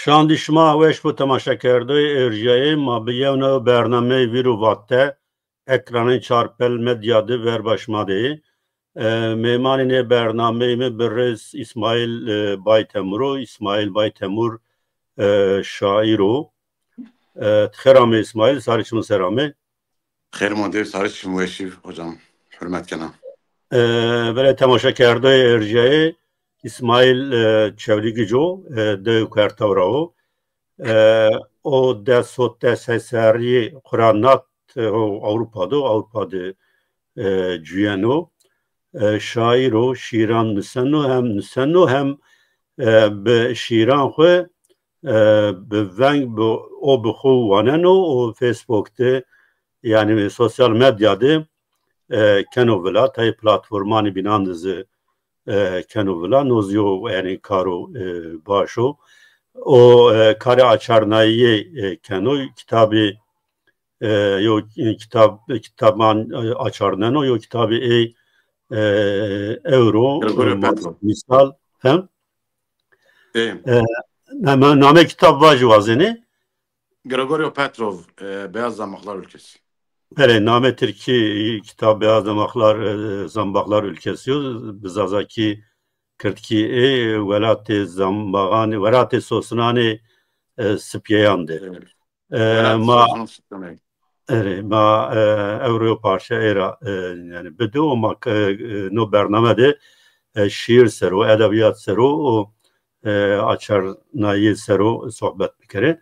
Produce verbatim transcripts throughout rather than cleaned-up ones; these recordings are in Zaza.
Şandî şima weş bo temaşekerdoyê erjîyayê ma, bi yewna bernameyê Vîr û Vat de ekranên Çarpel Medya de verba şima de yê. E, mêmanê nê bernameyê mi birêz Îsmaîl, e, Baytemur o. Îsmaîl Baytemur, e, şaîr o. E, ti xêr amê Îsmaîl, sarê çimun ser amê. Xêr ma dêr, sarê çim weşî hocam. Hurmet kena. E, belê temaşekerdoyê erjîyayê Îsmaîl, e, Çewlîgic o, e, dewê Kuertewra o. E, o des hot des heyserî xura nat, e, o Ewropa do, Ewropa de, e, cuyeno. E, şaîr o, şîran nuseno, hem nuseno hem, e, bi şîran xwu, e, bi veng bi, o bi xwu waneno û Facebook de, yanî sosyal medya de, e, keno vila, tayê platformanê bînan de zî, e, keno vila. No zî yo, yanî karo, e, baş o. O, e, karê açarnayîye, e, keno. Kitabê, e, yo, e, kitab, kitaban, e, açarneno, yo kitabê ey, e, ewro, Gregorio e, Petrov. Mîsal, hem? E. E, name, name kitab vajî wazenê? Gregorio Petrov, e, Beyaz Zambaklar Ülkesi. Belê, namê tirkî kitab Beyaz Zambaklar, e, Zambaklar Ülkesi yo, bi zazakî, kirdkî ê Welatê Zambaxanê, Welatê Sosinanê, e, Sipyeyan de. Evet. E, Welatê ma, Sosinanê Sipyeyan. Erê, ma, e, ewro yo parça ê ra, e, yanî bido, ma, e, no bername de, e, şîîr ser o, edebîyat ser o, o, e, açarnayî ser o sohbet bikerê.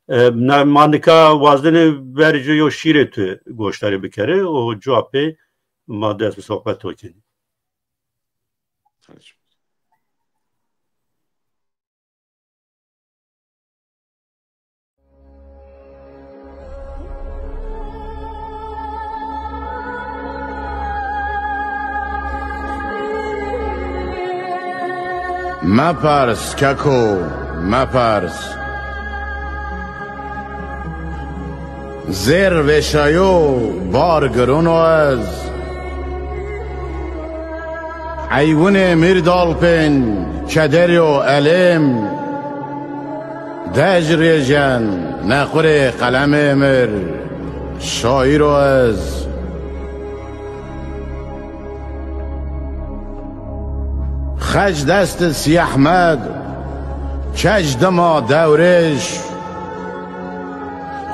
E, na-, ma nika wazenê verê ci yo şîîrê tu goşdarî bikerê û cuwa pê ma dest bi sohbet to kenî. Mepers keko, mepers. Zêr vêşayo, bar giron o ez. Eywunê mîrdalpên, keder yo elêm. Dej rêjen, nequrê qelemê mir, şaîr o ez. Xec dest Sîyehmed, kej dima dewrêş.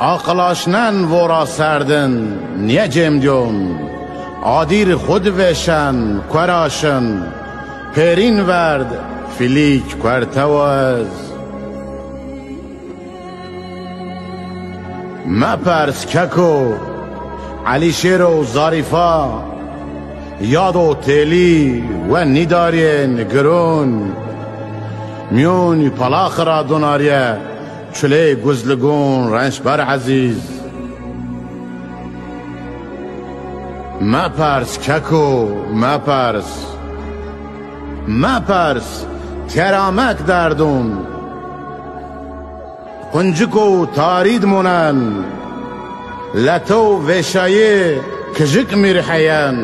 Aqil aşnen vora serdin, nîye cêmdîyon. Adîr xwu di vêşen, kuera şin. Pêrîn verd, filîk kuertewa ez. Mepers keko, Elîşêro Zarîfa, yado têlî we nîdarîyên giron. Mîyon palaxi ra donarîye, çulê guzligon Rençber Ezîz. Mepers keko, mepers. Mepers, têramek derdon. Qunciko tarî di monen, leto vêşayê kijik mîrheyen.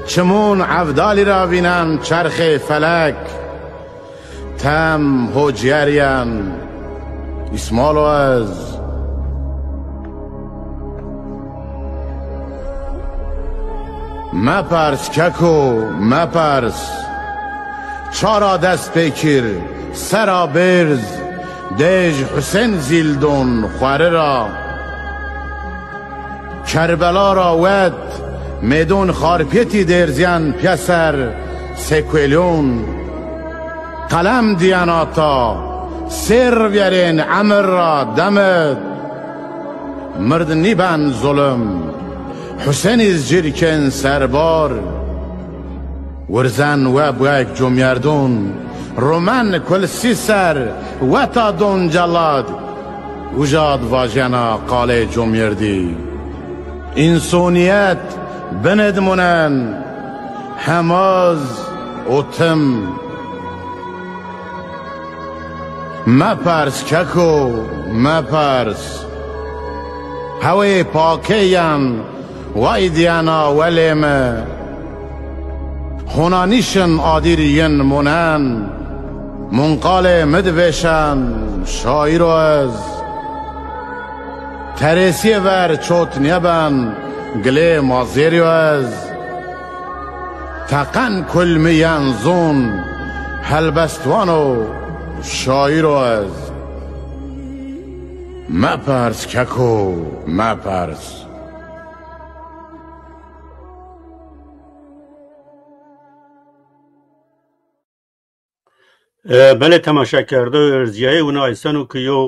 Çimon evdalî ra vînen çerxê felek. Tem ho cîyeryen, Îsmalo ez. Mepers keko, mepers. Çara dest pê kir, sera bêrz, dêj Husên zîl don xweri ra. Kerbela ra wet, mêdon Xarpêtî dêrzîyen pîyeser sêkuelyon. Qelem dîyen ata, sêr vîyerên emir ra demed. Mird nîben zulim, Husênî zî cir kên serbar. Wirzen we buek comyerdon, romen kul sî ser, weta don celad. Uca di vajena qalê comyerdî. Însonîyet binê di munen, hemaz û tim. Mepers keko, mepers. Hewê pakê yen, way dîyena welê mi. Hona nîşin adîr yin munen. Munqalê mi di vêşen şaîro ez. Terêsîyê ver çot nêben gilê mazêrîyo ez. Teqen kul mi yen zûn helbestwano şaîro ez. Mepers keko, mepers. E, belê, temaşekerdoxê erzîyayê, wina eyseno ke yew,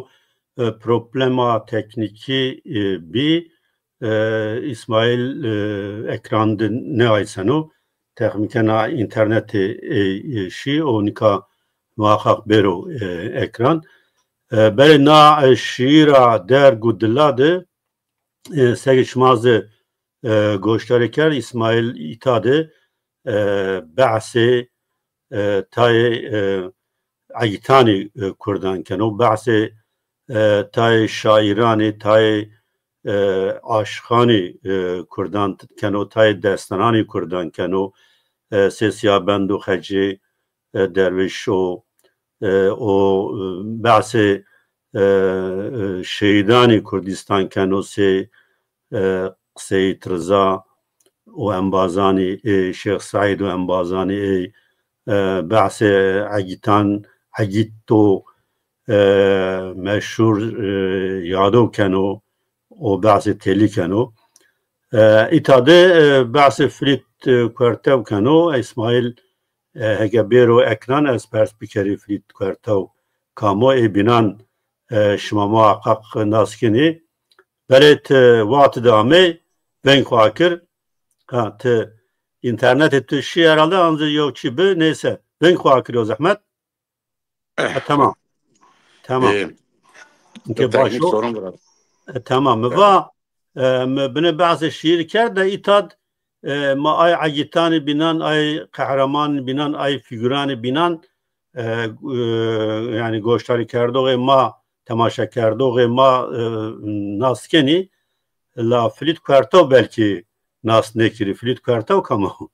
e, problema teknîkî, e, bî. E, Îsmaîl, e, ekran de nêeyseno. Texmîn kena înternetê ey, e, şî û nika muhaqqaq bêro, e, ekran. E, belê na, e, şîîra Derg û Dila de, e, seke şima zî, e, goşdarî kerd, Îsmaîl îta de, e, behsê, e, tayê, e, egîtanê, e, kurdan keno, behsê, e, tayê şaîranê, tayê, e, aşiqanê, e, kurdan keno, tayê destananê kurdan keno, e, sê Siyabend û Xecê, e, Derwêş o, e, o, e, behsê, e, e, şehîdanê Kurdîstan keno, sê, e, Seyîd Riza û embazanê ê, Şêx Seîd û embazanê ê, e, behsê egîtan, egîto, e, meşhur, e, Yado keno û behsê Têlî keno. E, îta de, e, behsê Filît, e, Kuertew keno. Îsmaîl, e, heke bêro ekran, ez pers bikerî Filît Kuertew kam o, ê bînan, e, şima muhaqqaq nas kenî. Belê ti wextî de amey, veng xo akir. Ha, ti înternetê tu şî herhalde, ancî yew çî bi, neyse. Veng xo akir, yo zehmet. E, tamam. Tamam. Ee, Ke teknik baş o. Sorun biraz. E, tamam. Mi va, e, mi binê behsê şîîr kerd de îtad, e, ma ay egîtanê bînan, ay qehremanê bînan, ay fîguranê bînan, e, e, yanî goşdarîkerdoxê ma, temaşekerdoxê ma, e, nas kenî. La Filît Kuertew belkî nas nêkirî. Filît Kuertew kam o?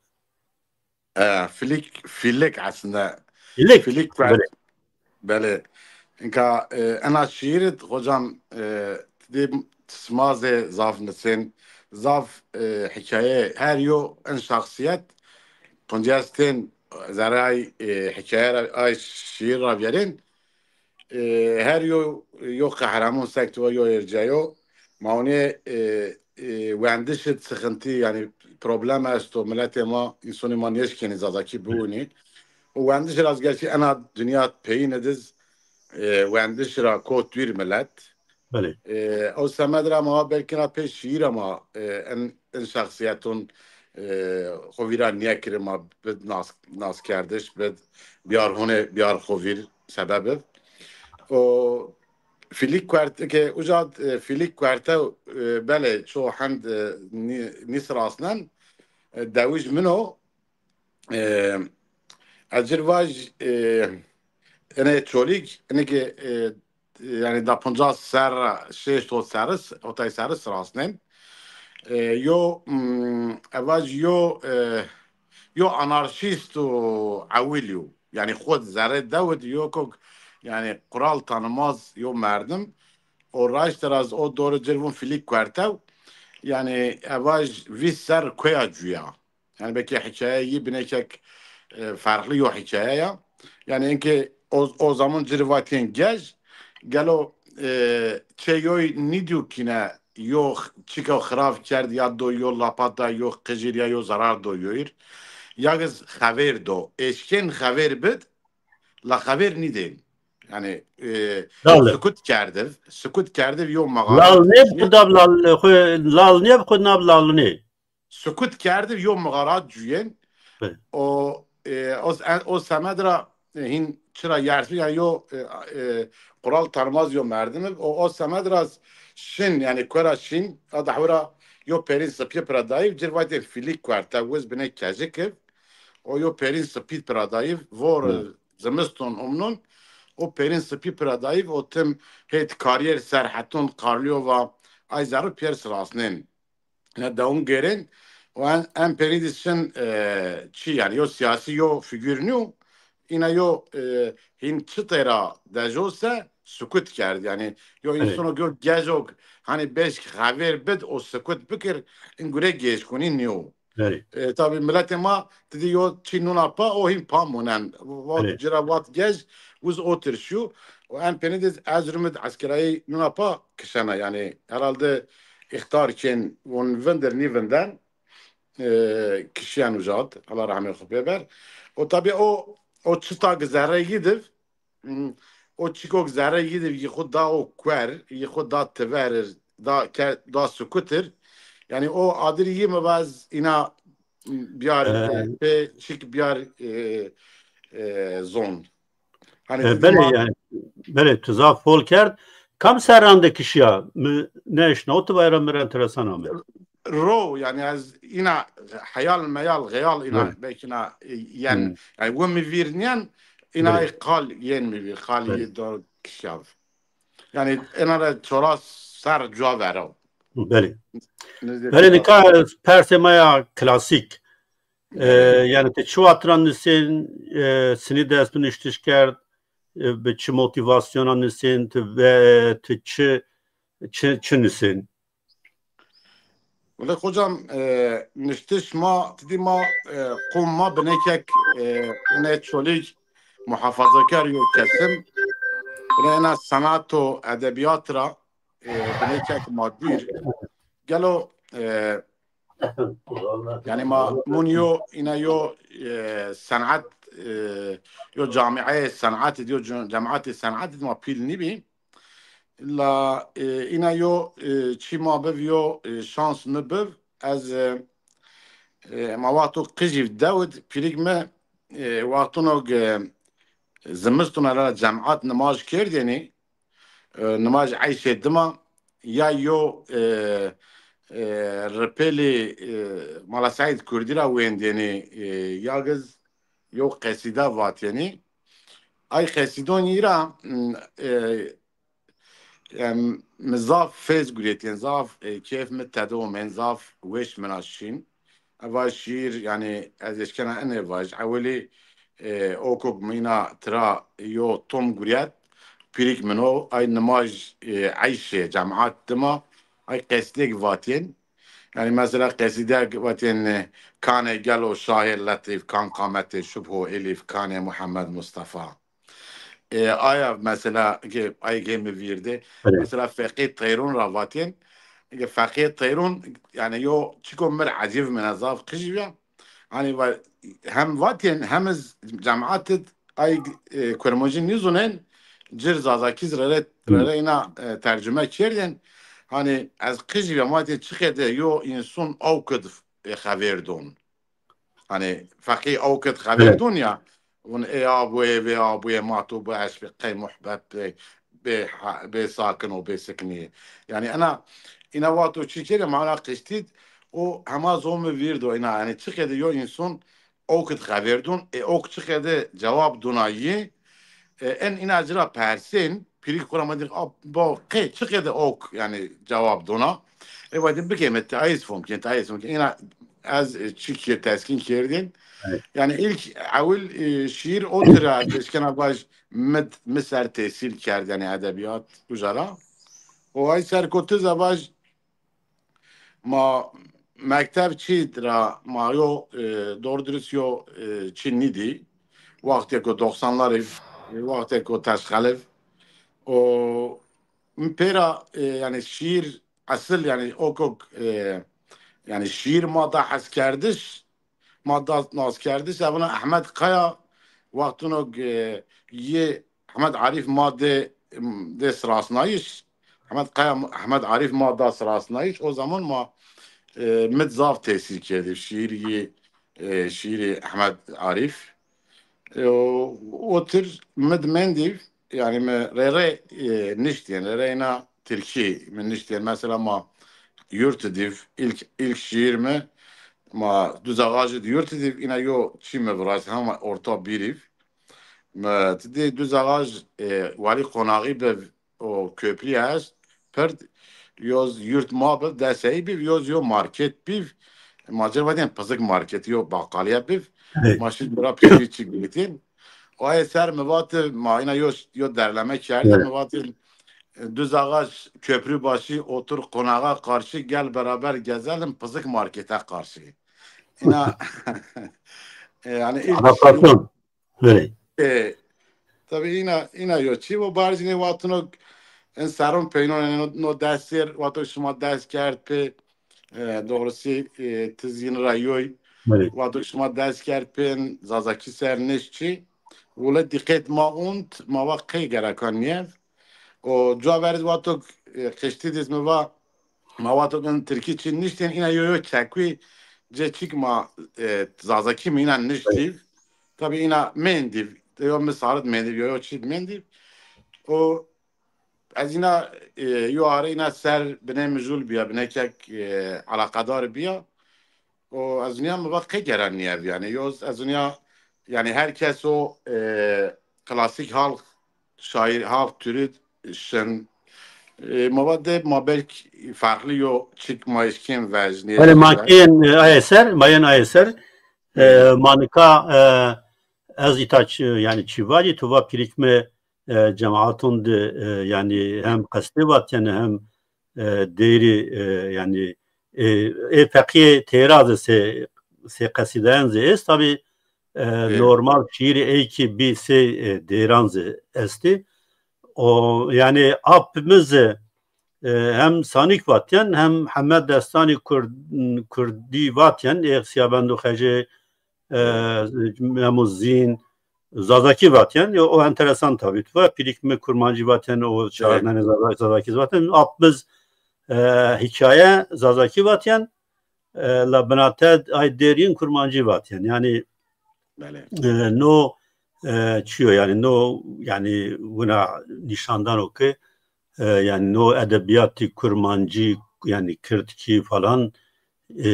E, Filik, Filik aslında. Filik. Filik Kuert. Belê. Belê. Inka, e, ena şiîrit hocam, e, dê sima zê zaf nisên, zaf, e, hikaye, her yo en şahsiyet, poncastên zerray, e, hikaye ra, ay şiîr ra vîyerên, e, her yo, yo qehreman sek tu va yo êrcayo. Ma onê, e, e, wendişi sıkıntı, yani problem esto, miletê ma, insonê ma nêşkenî Zazakî biwinî. O wendiş ra gerçi ena dinya peyîne diz, e, wendiş ra kot dûr milet. Belê. E, o semed ra ma belkî na pê şiîr ama, e, en, en şahsiyeton, e, xo vîra nîyekiri ma bid nas, naskerdiş, bid biyar hone, biyar xo vîr sebebi. O Filik Kuert, ke uca, e, Filik Kuerte, e, belê ço hend, e, nî-, nîsirasnen, e, dewij min o, e, ez cir vaj, e, ene Çolîg, ene ke, e, yani da poncas serr, şeşt hot serr, hotay serr sirasnen. E, yo, mm, ez vaj yo, e, yo anarşîst û ewil yo. Yani xo di zerrê dew di yo ko, yani kural tanımaz yo merdim. O raşt ra z o dori cir vûn Filik Kuertew. Yani ez vaj vîst serr koya cuya. Yani belki hikaye yi binekek, e, farklı yo hikaye ya. Yani enke o, o zaman cir vatên gej, gelo, e, çê yoy nîdîyo kîne yo ç-, çika xirav kerd ya do yo lapat da yo qijir ya yo zarar do yoyir. Ya giz xevêr do. Eşkên xevêr bid, la xevêr nîdên. Yani, e, sukut kerdiv, sukut kerdiv yo mağara. Lal nêb xu dab lal, xu, lal nêb xu nab lalunê. Sukut kerdiv yo mixarat cuyên. Belê. O, e, o, o semed ra, e, hîn çira yersî, yani yo, e, e, kural tanımaz yo merdim. O, o semed ra şin, yani kora şin, a dahwira yo perîn sipî pira dayîv, cir vatê Filik Kuerte, wiz binê kejik iv. O yo perîn sipî pira dayîv, vor, hmm, zimiston omnon, o perîn sipî pira dayîv, o tim hêt karîyer ser heton Karlîyova, ay zerrî pêr sirasnên. Ne dewam gêrên. O en, en perî di şin, e, çi yani, yo siyasî, yo fîgûr nîyo, îna yo, e, hîn çitê ra dejo se sukut kerd. Yanî yo, belê, însonok yo gejok, hanî beşk xevêr bid û sukut bikir, in gure gêjkunî nîyo. Belê. E, tabî miletê ma ti dî yo çî nûna pa, o hîn pa munen. Vat, belê, ci ra vat gej, wiz otir şîyo. Û en peynî de Erzurumî de eskerayî nûna pa kişena. Yanî herhalde îxtar kên, von vindir nîvinden, e, kişîyen uca d, Allah rehmê xwu pê ber. Û tabî o, o çita ki zerrey yi div, Hmm, o çîkok zerrey yi div yi xwu da o kuer, yi xwu da tiverir, da ke-, da sukutir. Yanî o adir yi mi vaz îna, hmm, biyar, e, e, pê çîk biyar, e, e, zon. Hanî e, ti dî belê ma yanî, belê tu zaf hol kerd. Kam serran de kişîya? Mi nêeşnaw, ti vayra mi ra enteresan ame. Ro, yanî ez îna heyal meyal, xeyal îna, belê, belkî îna, e, yen, hmm, yanî wi mi vîr nîyen, îna, belê, ê qal yên mi vîr, qal, belê, yê do kişav. Yanî ena ra çoras ser cuwa vero. Belê. Nêzdî. Belê, nika persê ma ya klasîk. E, belê, yanî ti çi wextî ra nisên, e, sinî dest bi niştiş kerd, e, bi çi motîvasyona nisên, ti ve, ti çi, çi, çi nisên? Wele hocam, e, niştiş ma, ti dî ma, e, qom ma binêkek, e, ine Çolîg muhafazakar yo kesim. Bine ena sanat û edebiyat ra, e, binêkek ma dîr. Gelo, e, yanî ma mun yo, îna yo, e, sanat, e, yo camiayê sanatî, yo ce-, cemaatê sanatî ma pîl nîbî. La, e, îna yo, e, çî ma biv, yo, e, şans mi biv. Ez, e, e, ma wexto qijîv dewid, pîrik mi, e, wextono ki zimistûn ra cemaat nimaj kerdênî, e, nimaj eyşê dima, ya yo, e, e, ripêlî, e, Mala Seîd Kurdî ra wendênî, e, ya giz yo qesîde vatênî. Ay qesîdon yi ra, m, e, Em, mi zaf fêz guretîyen, zaf, e, keyf mi tede omên, zaf weş mina şîn. Eva şîîr, yanî ez eşkena enê vaj. Ewilî, e, okok mi îna tira yo tom guret, pîrik min o, ay nimaj, e, eyşê cemaat dima, ay qesîdek vatîyen. Yanî mesela qesîdek vatîyen, e, kanê gelo şahê letîf, kan qametê şubho elîf, kanê Muhammed Mustafa. E, aya mesela ki, ay ki mi vîrdê. Evet. Mesela Feqî Teyrûn ra vatên. Ki Feqî Teyrûn, yanî yo çiko mir ecîb mene, zaf qijî ya. Hanî va-, hem vatên, hem iz cemaat id ay, e, Kurmancî nîzûnên, cir Zazakî zi rere, hı, rere îna, e, tercume kerdên. Hanî ez qijî ya, ma dê çi qede yo însun awkid, e, xevêr don. Hanî Feqî awkid xevêr don ya. Vun ê abuê, vê abuê, ma to bi eşq bi, qey muhbet bi, bê ha-, bê sakin o, bê sikinî. Yanî ena, îna wexto çi kerê, ma ena qiştîd, o hema zon mi vîrdo îna. Yanî çi qede yo înson awkid xevêr don, ê awk çi qede cewab dona yi, e, en îna ci ra persên, pîrik xwu ra ma dî, a, bo, qey, çi qede awk, yanî, cewab dona. E, vatên bikê mi, ti ayîs fom kên, ti ayîs fom kên. Îna ez, e, çi kir, teskîn kerdên. Evet. Yanî, ilk, ewil, e, şîîr o tira, eşkena vaj, mi, mi ser tesîr kerd, yanî, edebiyat, uca ra. O ay ser ko ti zevaj, ma mekteb çî ra ma yo, e, doğru dürüst yo, e, çî nîdî. Wextêko doksanlar ib, e, wextêko teşxel ib. O, mi pêra, e, yanî şîîr esil, yanî okok, e, yanî şîîr ma da heskerdiş, ma da naskerdiş, evina Ehmed Kaya, wextino, e, yê Ehmed Arîf ma dê, dê sirasnayîş. Ehmed Kaya, Ehmed Arîf ma da sirasnayîş. O zaman ma, e, mi di zaf tesîr kerdî şîîrî, e, şîîrê Ehmed Arîf. E, o, o tir mi di mendî, yanî mi rê rê, e, niştîyen, rê rê îna tirkî mi niştîyen. Mesela ma yurt div, ilk, ilk şîîr mi, ma Duz Ağacı di yurt div, îna yo çî mi viraz, hema orta bîrîv. Mi ti dê Duz Ağac, e, walî qonaxî bi, o köprü est, pird, yoz yurt ma bi, deseyî bi, yoz yo market bi, ma ci vatên pizik market, yo baqaliye bi, evet, ma şî bira piştî çi gitîn. O ayê ser mi vatî, ma îna yo, yo derleme kerdî, mi vatî, e, Düz Ağaç köprü başı, otur konağa karşı, gel beraber gezelim Pızık Market'e karşı. Îna, e, yanî ilk Adaptasyon. Belê. E, tabî îna, îna yo çî, o barzinê vatino, en serron peynon, no, no dest ser, vato şima dest kerd pê, e, doğrusu, e, ti zîn ra yoy. Belê. Vato şima dest kerd pê, Zazakî ser nişt çî. Wule dîqet ma und, ma va qey gereka nîyev. O cuwa ver vato, e, qiştî diz mi va, ma vato in Tirkî çî niştên, îna yo yo çekuyî, cê çîk ma, e, Zazakî mi îna niştî. Tabî îna mendî, yo mi sarit mendî, yo yo çî mendî. O ez îna, e, yo are îna ser binê mi jûl bîya, binê kek, e, alaqadar bîya. O ez nîya mi va qey gera nîyev yanî. Yo ez nîya yanî her kes o, e, klasîk halk şaîr, halk türü şin. E, ma va de ma belk farklı yo çik ma eşkên vejnê. Belê, ma kên, e, ayê ser, ma yên ayê ser. E, ma nika, e, ez îta çi, yanî çi vacî, tu va pîrik mi, e, cemaatun de, e, yanî hem qestê vatyen hem, e, deyrî, e, yanî, e, ê feqîyê têra de se, se qesîdayan zî est. Tabî, e, normal şîîrê ey kî bî sey, e, deyran zî estî. O, yanî ap mi zî, e, hem Sanîk vatyen hem heme destanî Kurd-, Kurdî vatyen, ê Siyabendo Xecê, e, Memo Zîn, Zazakî vatyen, o enteresan tabî. Tu va pîrik mi Kurmancî vatyen, o çaxnenê Zazakî, Zazakî vatyen. Ap mi zî, e, hîkaye Zazakî vatyen, e, la binate ay derîn Kurmancî vatyen. Yanî, e, no, e, çi yo yanî, no, yanî wina nîşan dano ke, e, yanî no edebîyatî Kurmancî, yanî Kirdkî falan, e,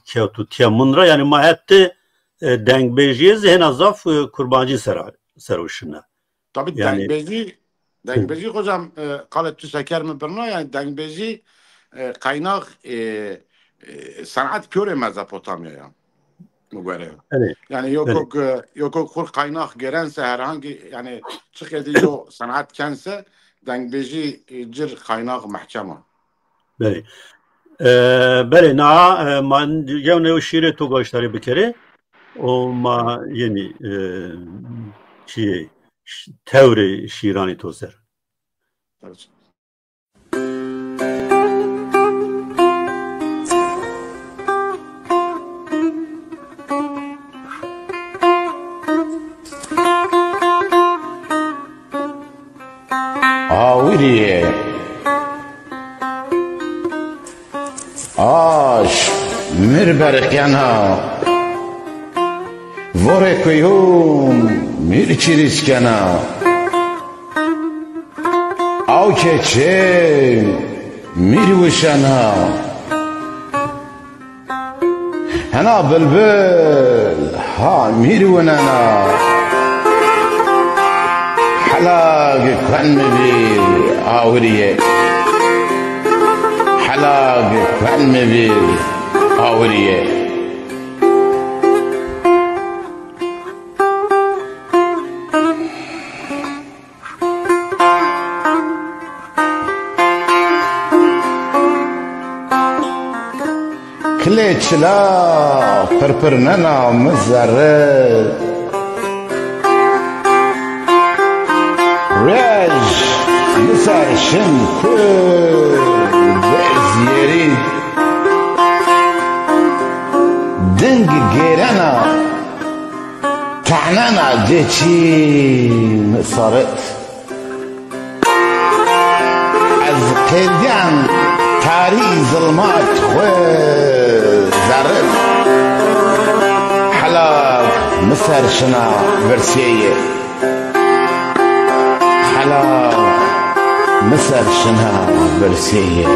kewtû tîya min ra. Yanî ma hetê, e, dengbêjîye zî hêna zaf, e, Kurmancî sera, ser o şina. Tabî yanî dengbêjî, dengbêjî hocam, e, qalê tu seker mi birna, yanî dengbêjî, e, qaynax, e, e, senat pîyorê Mezopotamya ya. Mi gore. Belê. Yanî yo kok, e, yo kok xur qaynax geren se herhangî, yanî çiqedî yo senat ken se, dengbêjî, e, cir qaynax mehkem a. Belê. E, belê, na, e, ma yew newe şîrê to goşdarî bikerê. O ma yenî, e, çiyê, ş-, tewrê şîranê to ser. Evet. Awirîye. Aşm mi rê berqena, vorê kuyon mi rê çirîs kena. Aw keçê mi rê wişena. Hena bilbil ha mi rê winena. Helag kuen mi vîr awirîye. Helag kuen mi vîr awirîye. Kilê çila pirpirnena mi zerre. Ruej mi ser şin ku bezîyerî. Ding gêrena, tehnena cê çî mi sarit. Ez qedîyan tarî zilmat xwu zerrin. Helag mi ser şina virsêye. Helag mi ser şina virsêye.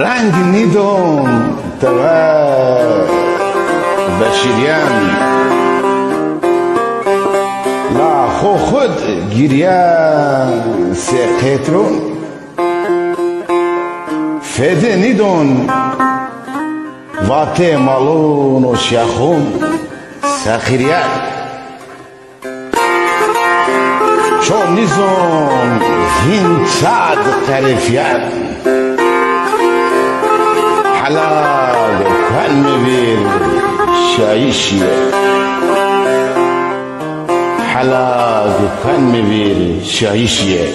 Reng nîdon tewe beşîrîyen, la xo xud girîyen sê qêtron. Fedê nîdon vatê malon û şexon seqîrîyet. Ço nîzon hîn çad qerîfîyet. Hela gokwen mi vîr şayîşîye. Hela gokwen mi vîr şayîşîye.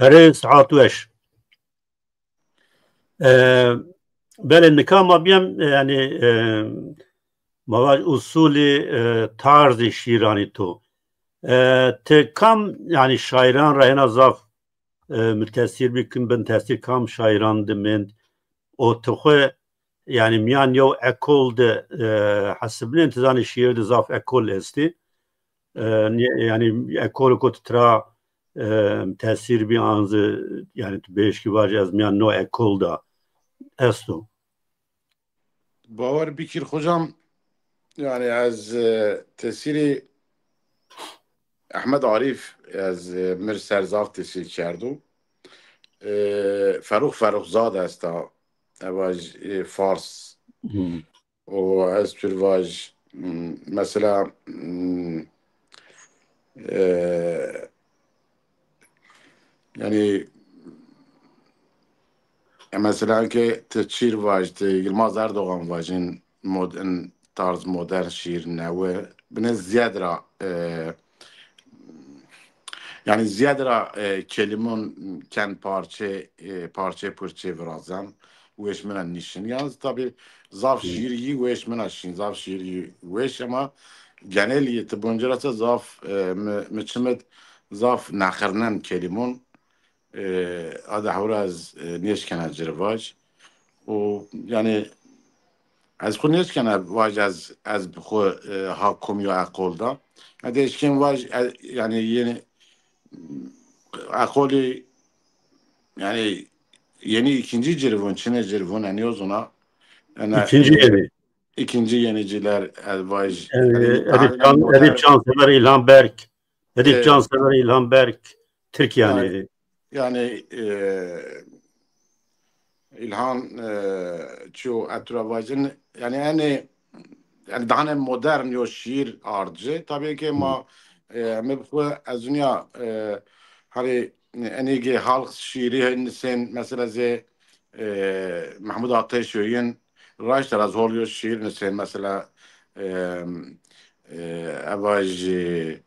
Erê, saet weş. E, belê, nika ma bîyem, e, yanî, e, ma vaj usulî, e, tarzê şîranî to. E, ti kam, yanî şairan ra hêna zaf, e, mutesîr bî, kim bin tesîr kam şairan de mend? O ti xwu, yanî mîyan yew ekol de, e, hesibnên, ti zanî şîîr de zaf ekol estî. E, nî-, yanî ekol ku tu tira, e, tesîr bî an zî, yanî tu bieşkî vajî ez mîyan no ekol de esto. Bawer bikir hocam, yanî ez, e, tesîrî Ehmed Arîf, ez, e, mir ser zaf tesîr kerdo. E, Ferux Ferux Zad esta, e, vaj, e, Fars. Hmm. O ez tu rê vaj, m, mesela, m, e, yanî, e, mesela ke ti çîr vaj, ti Yilmaz Erdogan vajin mod-, in tarz modern şîîr newe, bine ziyad ra, e, yanî ziyad ra, e, kelimon ken parçe, e, parçe purçe virazen, weş mina nîşin. Yalnız tabi zaf şiir yî weş mina şin, zaf şiir yî weş ama genel yî ti boncerasa zaf, e, mi, mi çimid zaf nexirnen kelimon. E, a de hewra ez, e, nêşkena ci rê vaj. Û, yanî, ez xwu nêşkena vaj ez, ez bi xwu, e, ha kom yo eqol da. Ez de eşkên vaj, e, yanî, yenî, eqolî, yanî, yenî îkincî ci rê vûn, çinê ci rê vûn, ez nêzona. Ena, İkinci e, yeni. İkinci yeniciler, ez vaj, yanî, Edip, yanî, Can, Edip Cansever, İlhan Berk. Edip, e, Cansever, İlhan Berk. Tirk yanî. Yanî, yanî, e, İlhan, e, çiyo etura vajin, yanî, enê, yanî, dane modern yo şiir ard ci. Tabii ki ma, e, mi bi xwu ez unya, e, hani, enê ge halk şiiri nisên, mesela zê, e, Mehmud Ateşoy'un raşt ra ez hol yo şiir nisên, mesela, e, e, eva jî,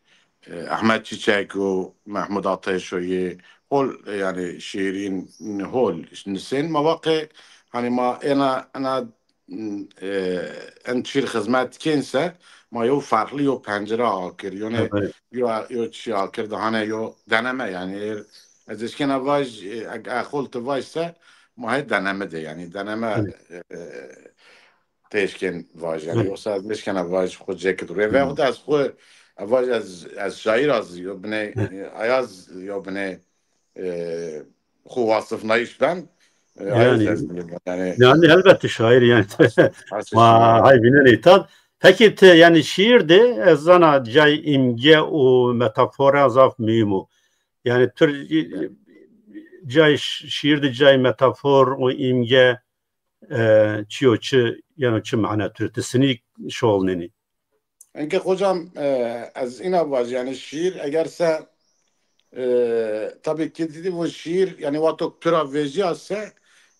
e, Ahmet Çiçek û Mehmud Ateşoy'u hol, e, yanî şiirîn hol nisên. Ma vaqê, hani ma ena, ena, e, en çîr xizmet kên se, ma yo farklı yo pencere akir. Yone yo, yo çî akir, dahane yo deneme, yanî, er, ez eşkena vaj, e, eg, e, xol ti vaj se, ma hê deneme de, yanî deneme, e, e, têşkên vaj, yanî. Yoksa ez nêşkena vaj xwu cekid rê. Veyahut ez xwu, e, vaj ez, ez şair az yo binê, e, ayaz yo binê, e, xwu wasifnayîş ben. E, aye zî ez nîvînî. Yanî elbette şaîr yanî. Ma hay vînenê îta. Peki ti yanî şiîr de ez zana cay îmge û metafora zaf muhîm o. Yanî tu cay şiîr de cay metafor û îmge e, çi yo çi, yeno çi mana tu ti sinî şolnenî? Enke hocam, e, ez îna vajî, yanî şiîr eger se, e, tabî ki dîdî vûn şiîr, yanî wexto pira vejîya se,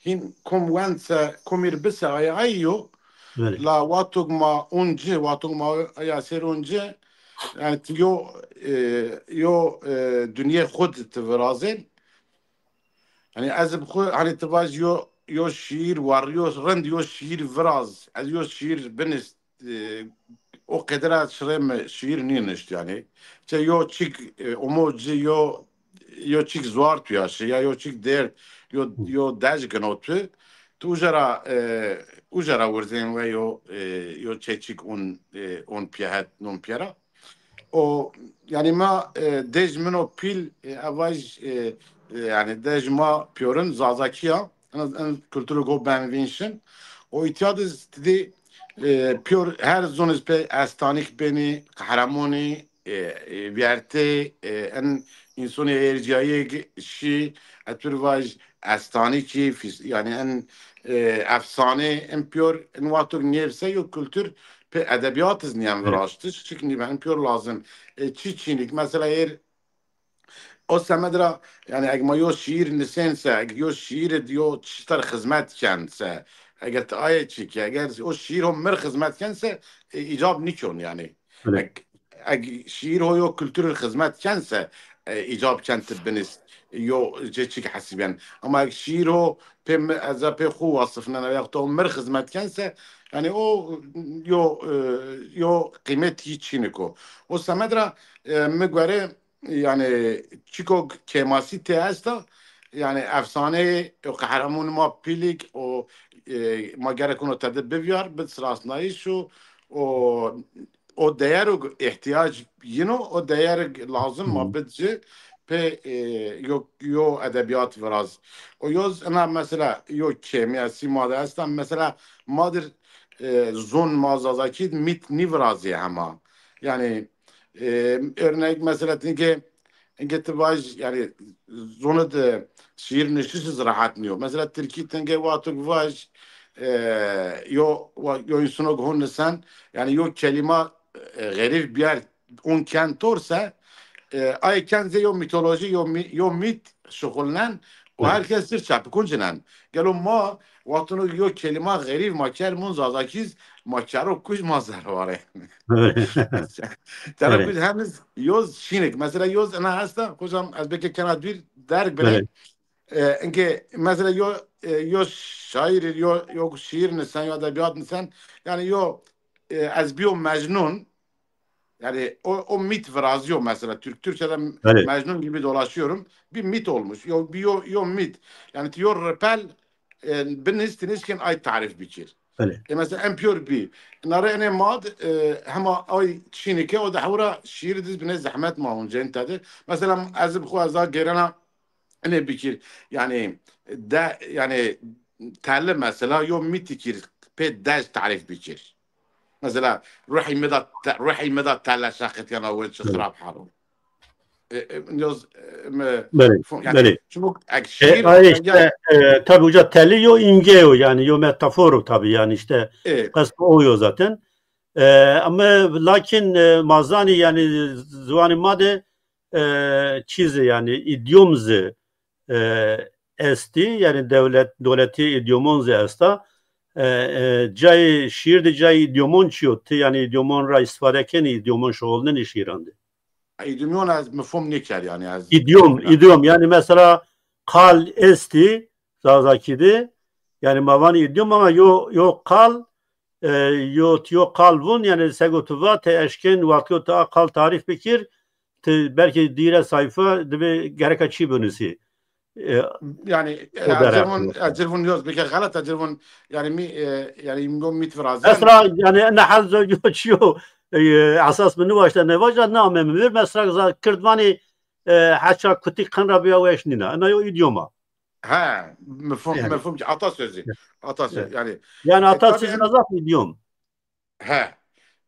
hîn kom wend se, kom îr bi se, ay ay yo. Belê. La wexto ma un ci, wexto ma ya ser un ci, yanî ti yo, e, yo, e, dinyê xwu di ti virazên. Yanî ez bi xwu, hanî ti vaj yo, yo şiîr war, yo rind, yo şiîr viraz, ez yo şiîr binist, e, o qedera şirê mi şiîr nînişt yanî. Çe yo çik, e, omo ci yo, yo çik zuar tuya şi, ya yo çik derd, yo, yo dej gino tu. Tu uca ra, e, uca ra wirzên we yo, e, yo çe çik un, e, un piye het, nun piye ra. O, yanî ma, e, dej min o pîl, e, evaj, e, e, yanî dej ma pîyorin Zazakî ya. En, en kulturu go ben vînşin. O îtya de ti dî, e, pîyor her zon iz pê estanîk benî, qehremonî, e, e, vîyertê, e, en însonê ercîyayî şî, ez tu rê vaj estanîkî, fîs-, yanî en, e, efsane, en pîyor, en wexto nêvse yo kultur pê edebîyat iz nîyen viraştiş, çik nîben, en pîyor lazim. E, çi çînîk, mesela êr, o semed ra, yanî eg ma yo şiîr nisên se, eg yo şiîr id yo çişter xizmet ken se, eger ti aye çî ke, eger o şiîr ho mir xizmet ken se, e, îcab nîkon yanî. Belê. Eg, eg şiîr ho yo kultur ir xizmet ken se, e, îcab ken ti binist, yo cê çik hesîben. Ama eg şiîr ho pê mi, ez a pê xwu wasifnena, yaxut o mir xizmet ken se, yanî o yo, e, yo qîmet yî çînik o. O semed ra, e, mi gore, yanî çiko kêmasî tê esta, yanî efsaneyê o qehremonê ma pîlîk o, e, ma gerek uno tede bivîyar, bid sirasnayîş û o, o değer û îhtîyac yino, o değer lazim ma bid ci pê, e, yo, yo edebîyat viraz. O yoz ina mesela yo kêmîyasî ma de esta, mesela ma dir, e, zon ma Zazakî mît nîvirazî hema. Yanî, e, örnek mesela tinke, inke ti vaj, yanî, zonu de şiîr niştiş iz rahat nîyo. Mesela tirkî tinke wexto vaj, e, yo, wa-, yo însano go hon nisen, yanî yo kelîma, e, xerîf bîyer un ken tor se, e, ay ken zê yo mîtolojî, yo mî-, yo mît şuxulnen û her kes sir çapikun cinen. Gelo ma wextino yo kelîma xerîf ma ker mun Zazakî iz, ma kero kuj ma zerwarê. Tera kuj hem iz yoz şînik. Mesela yoz ina esta, hocam ez belkî kena dûr derg bine. E, inke mesela yo, e, yo şaîr, yo, yo şiîr nisen, yo edebîyat nisen, yanî yo, e, ez bîyo Mecnun, yanî o, o mit virazîyo mesela. Türk, Türkçe'de Mecnun gibi dolaşıyorum. Bir mit olmuş. Yo, bir yo, yo mit. Yanî ti yo ripel, e, binist, ti nêşken ay tarîf bikir. Belê. E, mesela en pîyor bî. Nare enê mad, e, hema ay çînike o de hewra şiîr diz bine zehmet ma hûn cên tede. Mesela ez bi xwu ez a gêrena enê bikir. Yanî de, yanî teli mesela yo mîtî kir pê dej tarîf bikir. Mesela ruhî mi da te-, ruhî mi da tele şeqit yana we çi xirab hal o. E, e, yoz, e, mi, belê, fo-, yanî, belê. Çimok ek şiîr, ay işte, e, tabi uca teli yo imge yo, yanî yo metafor o tabi, yanî işte, e, qest o yo zaten. E, ama lakin, e, ma zanî yanî ziwanê ma de, e, çî zi yanî îdyom zi, e, estî, yanî dewlet, dewletî îdyomon zi esta. E, e, cayê şiîr de cayê îdyomon çi yo? Ti yanî îdyomon ra îstîfade kenî, îdyomon şuxulnenî şiîran de? Îdyomon ez mifhum nêker yanî ez. Îdyom, îdyom. Yanî mesela qal estî Zazakî de. Yanî ma vanî îdyom ama yo, yo qal, e, yo, yo qal vun, yanî sego tu va, ti eşkên wextî yo tu a qal tarîf bikir, ti belkî dîre sayfa dibe gereka çî binusî. E, yanî, e, o derheq. Ecir vun, ecir vun yoz, belkî xelet ecir vun, yanî mi, e, yanî mi go mît virazî. Mesela, yanî, ne hal zo yo çi yo, e, esas mi niwaşte nevaja, ne ame mi vir, mesela, za-, Kird vanî, e, heça kutik qin ra bîya weş nîna. Ina yo îdyom a. He, mefhum, Yani. mefhum ki atasözü. Atasözü, Evet. yani. Yani E, tabii atasözü en- azaf idiom. He.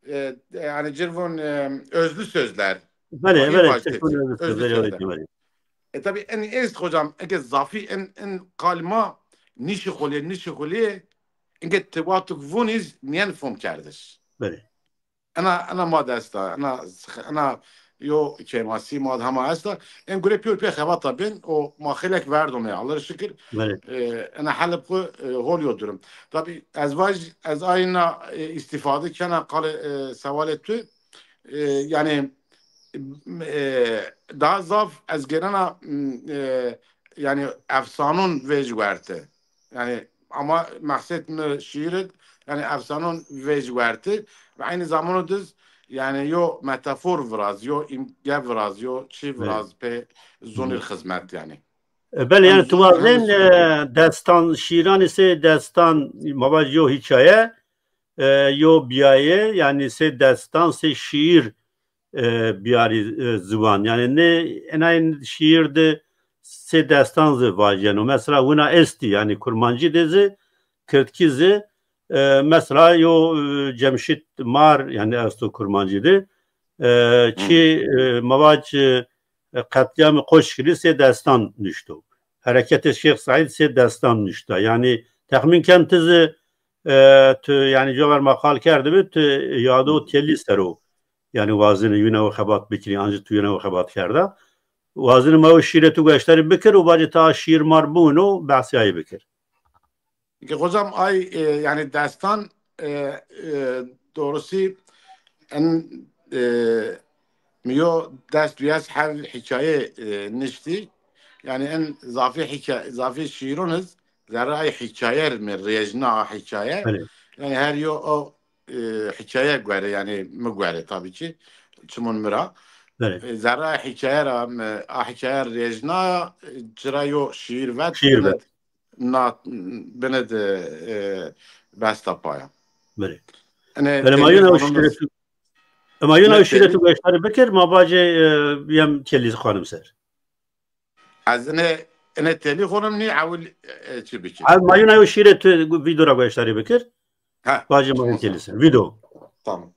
E, yani cirvun, e, özlü sözler. Belê, Ayı belê, vacdet. Çirkun özlü Özlü sözler, öyle sözler. Demeli. E, tabii en est hocam, ege zafî en, en kalma nişi xulê, nişi xulê, ege tiwatuk vuniz niyen fom kerdiş. Belê. Ena, ena ma desta, ena, ena yo kêmasî ma hema esta. En gure pîyor pê xebata bin, o ma xelek verdome, Allah şükür. Belê. E, ena helib xu, e, hol yo durum. Tabi ez vaj, ez ayna, e, istifade kena qale, e, sewalê tu. E, yani, e, daha zaf ez gerena, m, e, yani efsanon vej werte. Yani ama maqsed mi şiir id, yani efsanon vej werti ve aynı zamanda diz yani yo metafor viraz, yo imge viraz, yo çi viraz pê zonir xizmet yani. E, belê, yani tu vazên, e, destan, şîran ise destan, ma vaj yo hikaye, e, yo biyaye, yani se destan, se şiir, e, biyarî, e, ziwan. Yani ne enayên şiir de se destan zi vajeno. Mesela wina esti, yani kurmancî de zi, kirdkî zi, e, mesela yo, e, Cemşit Mar, yani esto kurmancî de, e, çi, e, ma vaj, e, qetlîyamê Qoşkirî se destan nuşto. Hereketê Şêx Seîd se destan nuşta. Yani texmîn ken ti zi, e, tu, yani cover ma qal kerdibi, tu yado têlî sero. Yani wazine yine o xebat bikirî, ancî tu yine o xebat kerda. Wazine ma o şîre tu gueştarî bikir û bacê ta şîir mar biwino, behsê ayî bikir. Ki hocam ay, e, yani destan, e, e, doğrusu en, e, mi yo dest duyes her hikaye, e, nişti. Yani en zafî hikaye, zafî şiironiz zerre ay hikaye mi rejna a hikaye. Belê. Yani her yo o, e, hikaye guere, yani mi guere tabii ki. Çimon mi ra. Belê. E, zerre ay hikaye ra mi, a hikaye rejna, e, cira yo şiir vet. Şiir vet. Na, bine de, e, besta paya. Belê. Ene Belê, ma yuna o telefonumuz şîre tu, ma yuna ne o şîre tu teli? Gueştarî bikir, ma bacê, e, yem têlî xanim ser. Ez ene, ene têlî xanim nî ewil, e, çi bikir? Ha, ma yuna o şîre tu video ra gueştarî bikir. Ha, bacê ma tamam, têlî ser. Video. Tamam.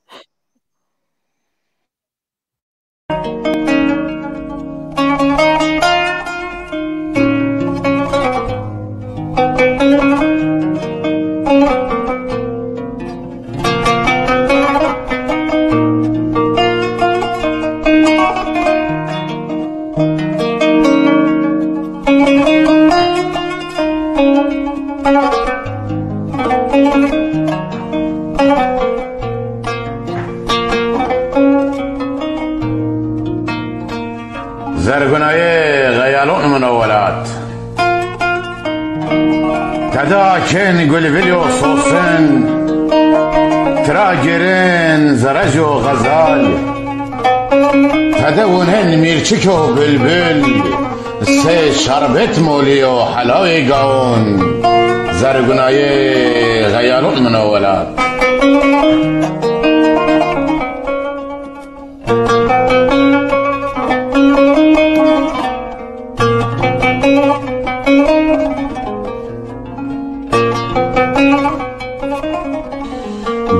Zergunayê xeyalon mino welat. Teda kên gulvil yo sosin, tira gêrên zerec yo xezal. Tede wunên mîrçik yo bilbil, sê şerbet molî yo helawê gawon. Zergunayê xeyalon mino welat.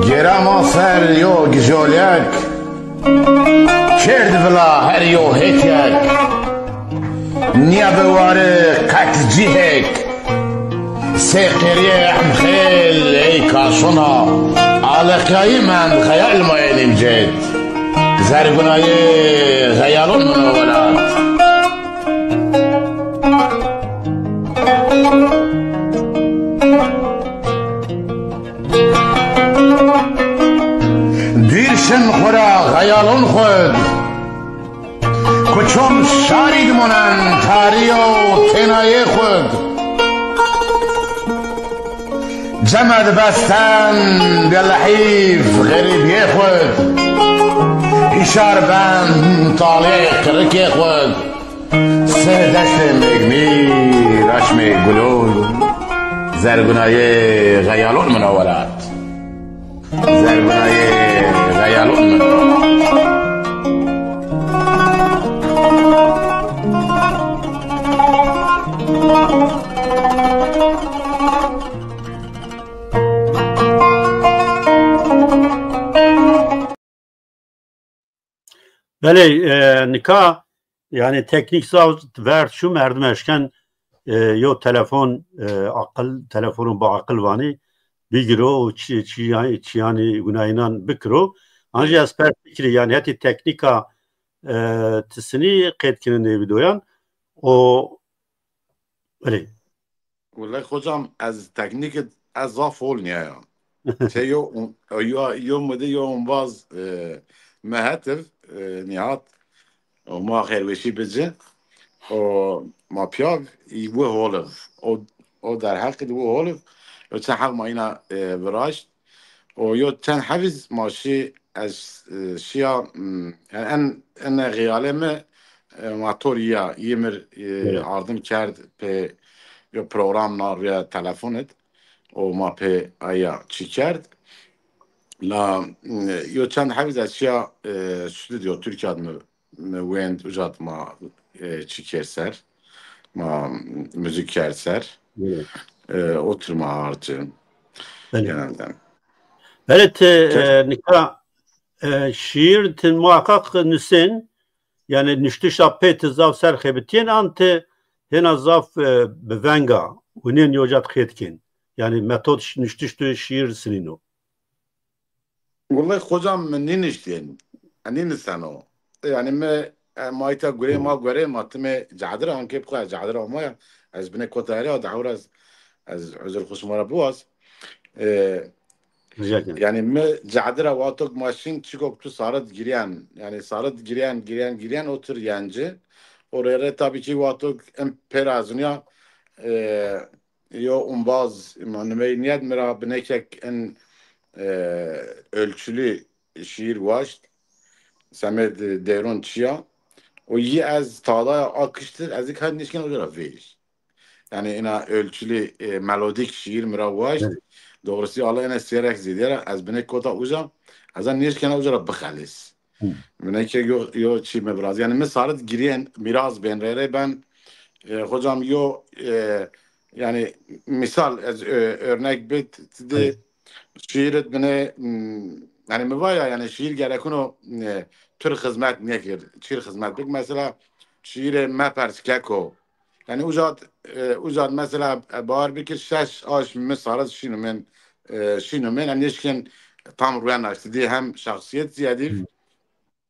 Gêra ma ser yo gijolek, kerd vila her yo hêtyek. Nîya bi ware qet cîhek. Sê qêrîyê em xêl ey kaşona, aleqayî mend xeyal ma ê nîmcêd. Zergunayê xeyalon mino welat. Dîr şin xwu ra xeyalon xwu d. Kuçon şarî di monen tarî yo tênayê xwu d. Cem di besten bi lehîf xerîbiyê xwu d. Hîşar ben talê qirikê xwu d. Ser destê mêgmî raşmê gulon. Zergunayê xeyalon mino welat. Zergunayê xeyalon mino. Belê, e, nika, yanî teknîk zaf verd şu, merdim eşken, e, yo telefon, e, aqil, telefonû bi aqil vanî bigiro û çi-, çi-, çîyanî gunayînan bikiro. Ancî ez pers fikirî, yanî hetî teknîka, e, ti sinî qeyd kinî nê vîdeoyan, o, belê. Wele hocam, ez teknîk, ez zaf hol nîyaya. Şey yo, yo, yo midi yo umbaz, e, mi hetiv, e, Nihat. O ma xêrweşî bici. O ma piyav î wi holiv. O, o derheqî di wi holiv. O çend heq ma îna, e, viraşt. O yo çend hevîz ma şî, ez, e, şiya, m, en, en xeyalê mi, e, ma tor ya, yê mir, e, ardim kerd pê yo program na rüya telefonet. O ma pê aya çi kerd. La, m, yo çend hevîz ez şiya, e, stüdyo Türkiye mi, mi wend, ucat ma, e, çi kerd ser. Ma müzik kerd ser. E, o tür ma harcı. Belê. Genelde. Belê ti, e, nika, e, şiir ti muhakkak nusên, yanî nuştişa pê ti zaf ser xebitîyên an ti hêna zaf, e, bi venga winên yo ca qeyd kên. Yanî metod ş-, nuştiş tu şiir sinîno. Wellay hocam, mi nîniştên. Nîniseno. Yanî mi, e, ma îta gurê ma, gurê ma timê cadira, ankê bixwe cadira ma ya. Ez binê kota erê, a dehur ez, ez uzur xu şima ra biwaz. E, Rica ederim. Yanî mi cadira watok ma şin çikok tu sarit girîyen. Yanî sarit girîyen, girîyen, girîyen otir yenci. O rê rê tabî ki watok em pêra ez nîya, e, yo umbaz, ma nimey niyet mi ra binekek en, e, ölçülü şiir waşt. Semê de-, Dêron Çiya. O yî ez tadaya akiştir, ez ik her nişken uca ra vêr. Yanî ina ölçülü, e, melodik şiir mi ra waşt. Evet. Doğrusu Allah ene siyerek zîdî ra, ez binê kota uca, ez a nişkena uca ra bixelis. Hı. Bineke yo, yo çî mi biraz. Yanî mi sarit girîyen, miraz bên, rê rê ben, e, hocam yo, e, yanî misal ez, e, örnek bit, ti de şiirit binê, m, yanî mi vaya, yanî şiir gerekuno, e, tür xizmet nêkir, çir xizmet bik. Mesela şiirê Mepers Keko. Yanî uca, e, uca mesela, e, bawer bikir şeş aş mi sarit şînumên, e, şînumên, em nêşkên tam ruyen aştî dî hem şahsiyet zîyedîv,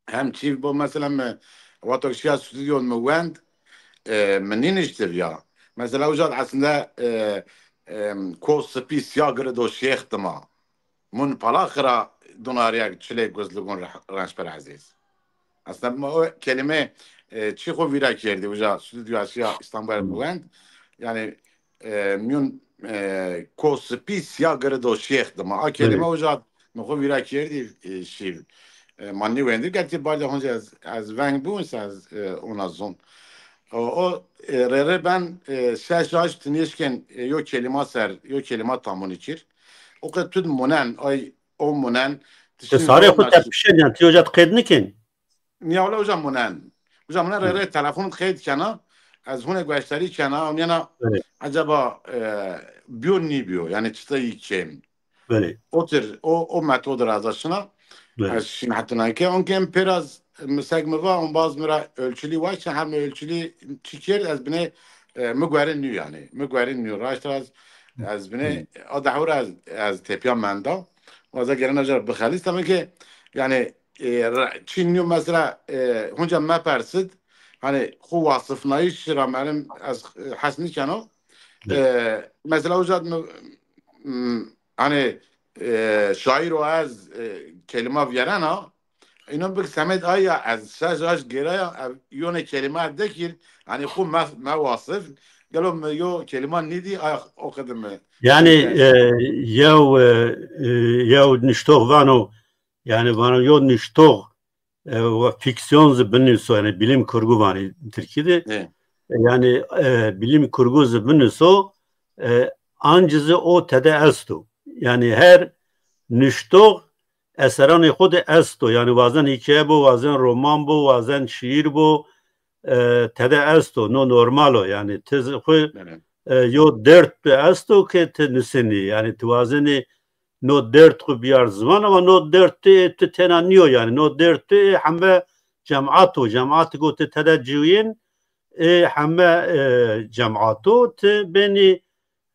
hem çîv bo, mesela mi, wato şiya stüdyo mi wend, e, mi nîniştiv ya. Mesela uca aslında, e, e, ko sipî siya girê do şêx dima. Mun pala xira dunariyek çilê guzlugun re-, rençber ezîz. Aslında ma o kelime, e, çi xo vîra kerdî uca stüdyo şiya İstanbul mi wend. Yanî, e, miyun, e, ko sipî siya girê do şêx dima. A kelime uca mi xo vîra kerdî, e, şîv. E, ma nîwendî, gerçi barda honca ez, ez veng bûn se ez, e, ona zon. O, o, e, rê rê ben, e, şeş aş ti nêşkên, e, yo kelîma ser, yo kelîma tamûnî kir. O qe tu di munen, ay o munen. Ti sarê xo tepişen, yanî ti uca qeyd nikên? Nîya wele uca munen. Uca munen rê rê telefon qeyd kena. Ez hune gueştarî kena, û nêna eceba, e, biyo nîbiyo, yanî çita yî kêm. Belê. O tir, o, o metod ra ez şina. Belê. Ez şina hetuna ke. Onke em pêraz, miseg mi va, on baz mi ra ölçülü waşt, hem ölçülü çi kerd, ez binê, e, mi guerin nîyo yanî. Mi guerin nîyo. Raşt ra ez, ez binê, a dehur ez, ez tepya menda. Waza gelen acar bixelis. Tabii ki, yanî, e, ra-, çin nîyo mesela, e, hunca mepersid, hani xu wasifnayış ra merim ez, e, hes nîkeno. E, mesela uca mi, m, hani, e, şair o ez, e, kelîma vîyerena, înan bik semed aya ez şeş aş gêraya, ev yone kelîma dekir, hani xu me, me wasif, gelo mi yo kelîma nîdî, ay o qede mi. Yanî, e, yew, e, e, yew nuştox vano, yanî vano yo nuştox, e, wa fiksiyon zî binivîso, yanî bilim kurgu vanî Tirkî de. E, yanî, e, bilim kurgu zî binivîso, e, ancî zî o tede esto. Yanî her nuştox eseranê xo de esto. Yanî wazen hîkaye bo, wazen roman bo, wazen şîîr bo, e, tede esto. No normal o. Yanî ti zî xwu e, yo derd tu esto ke ti nusenî. Yanî ti wazenî no derd xu biyar ziwan, ama no derd tu, e, ti tena niyo yanî. No derd tu, e, heme cemaat o. Cemaat go ti tede ciwîn, e, heme, e, cemaat o. Ti benî,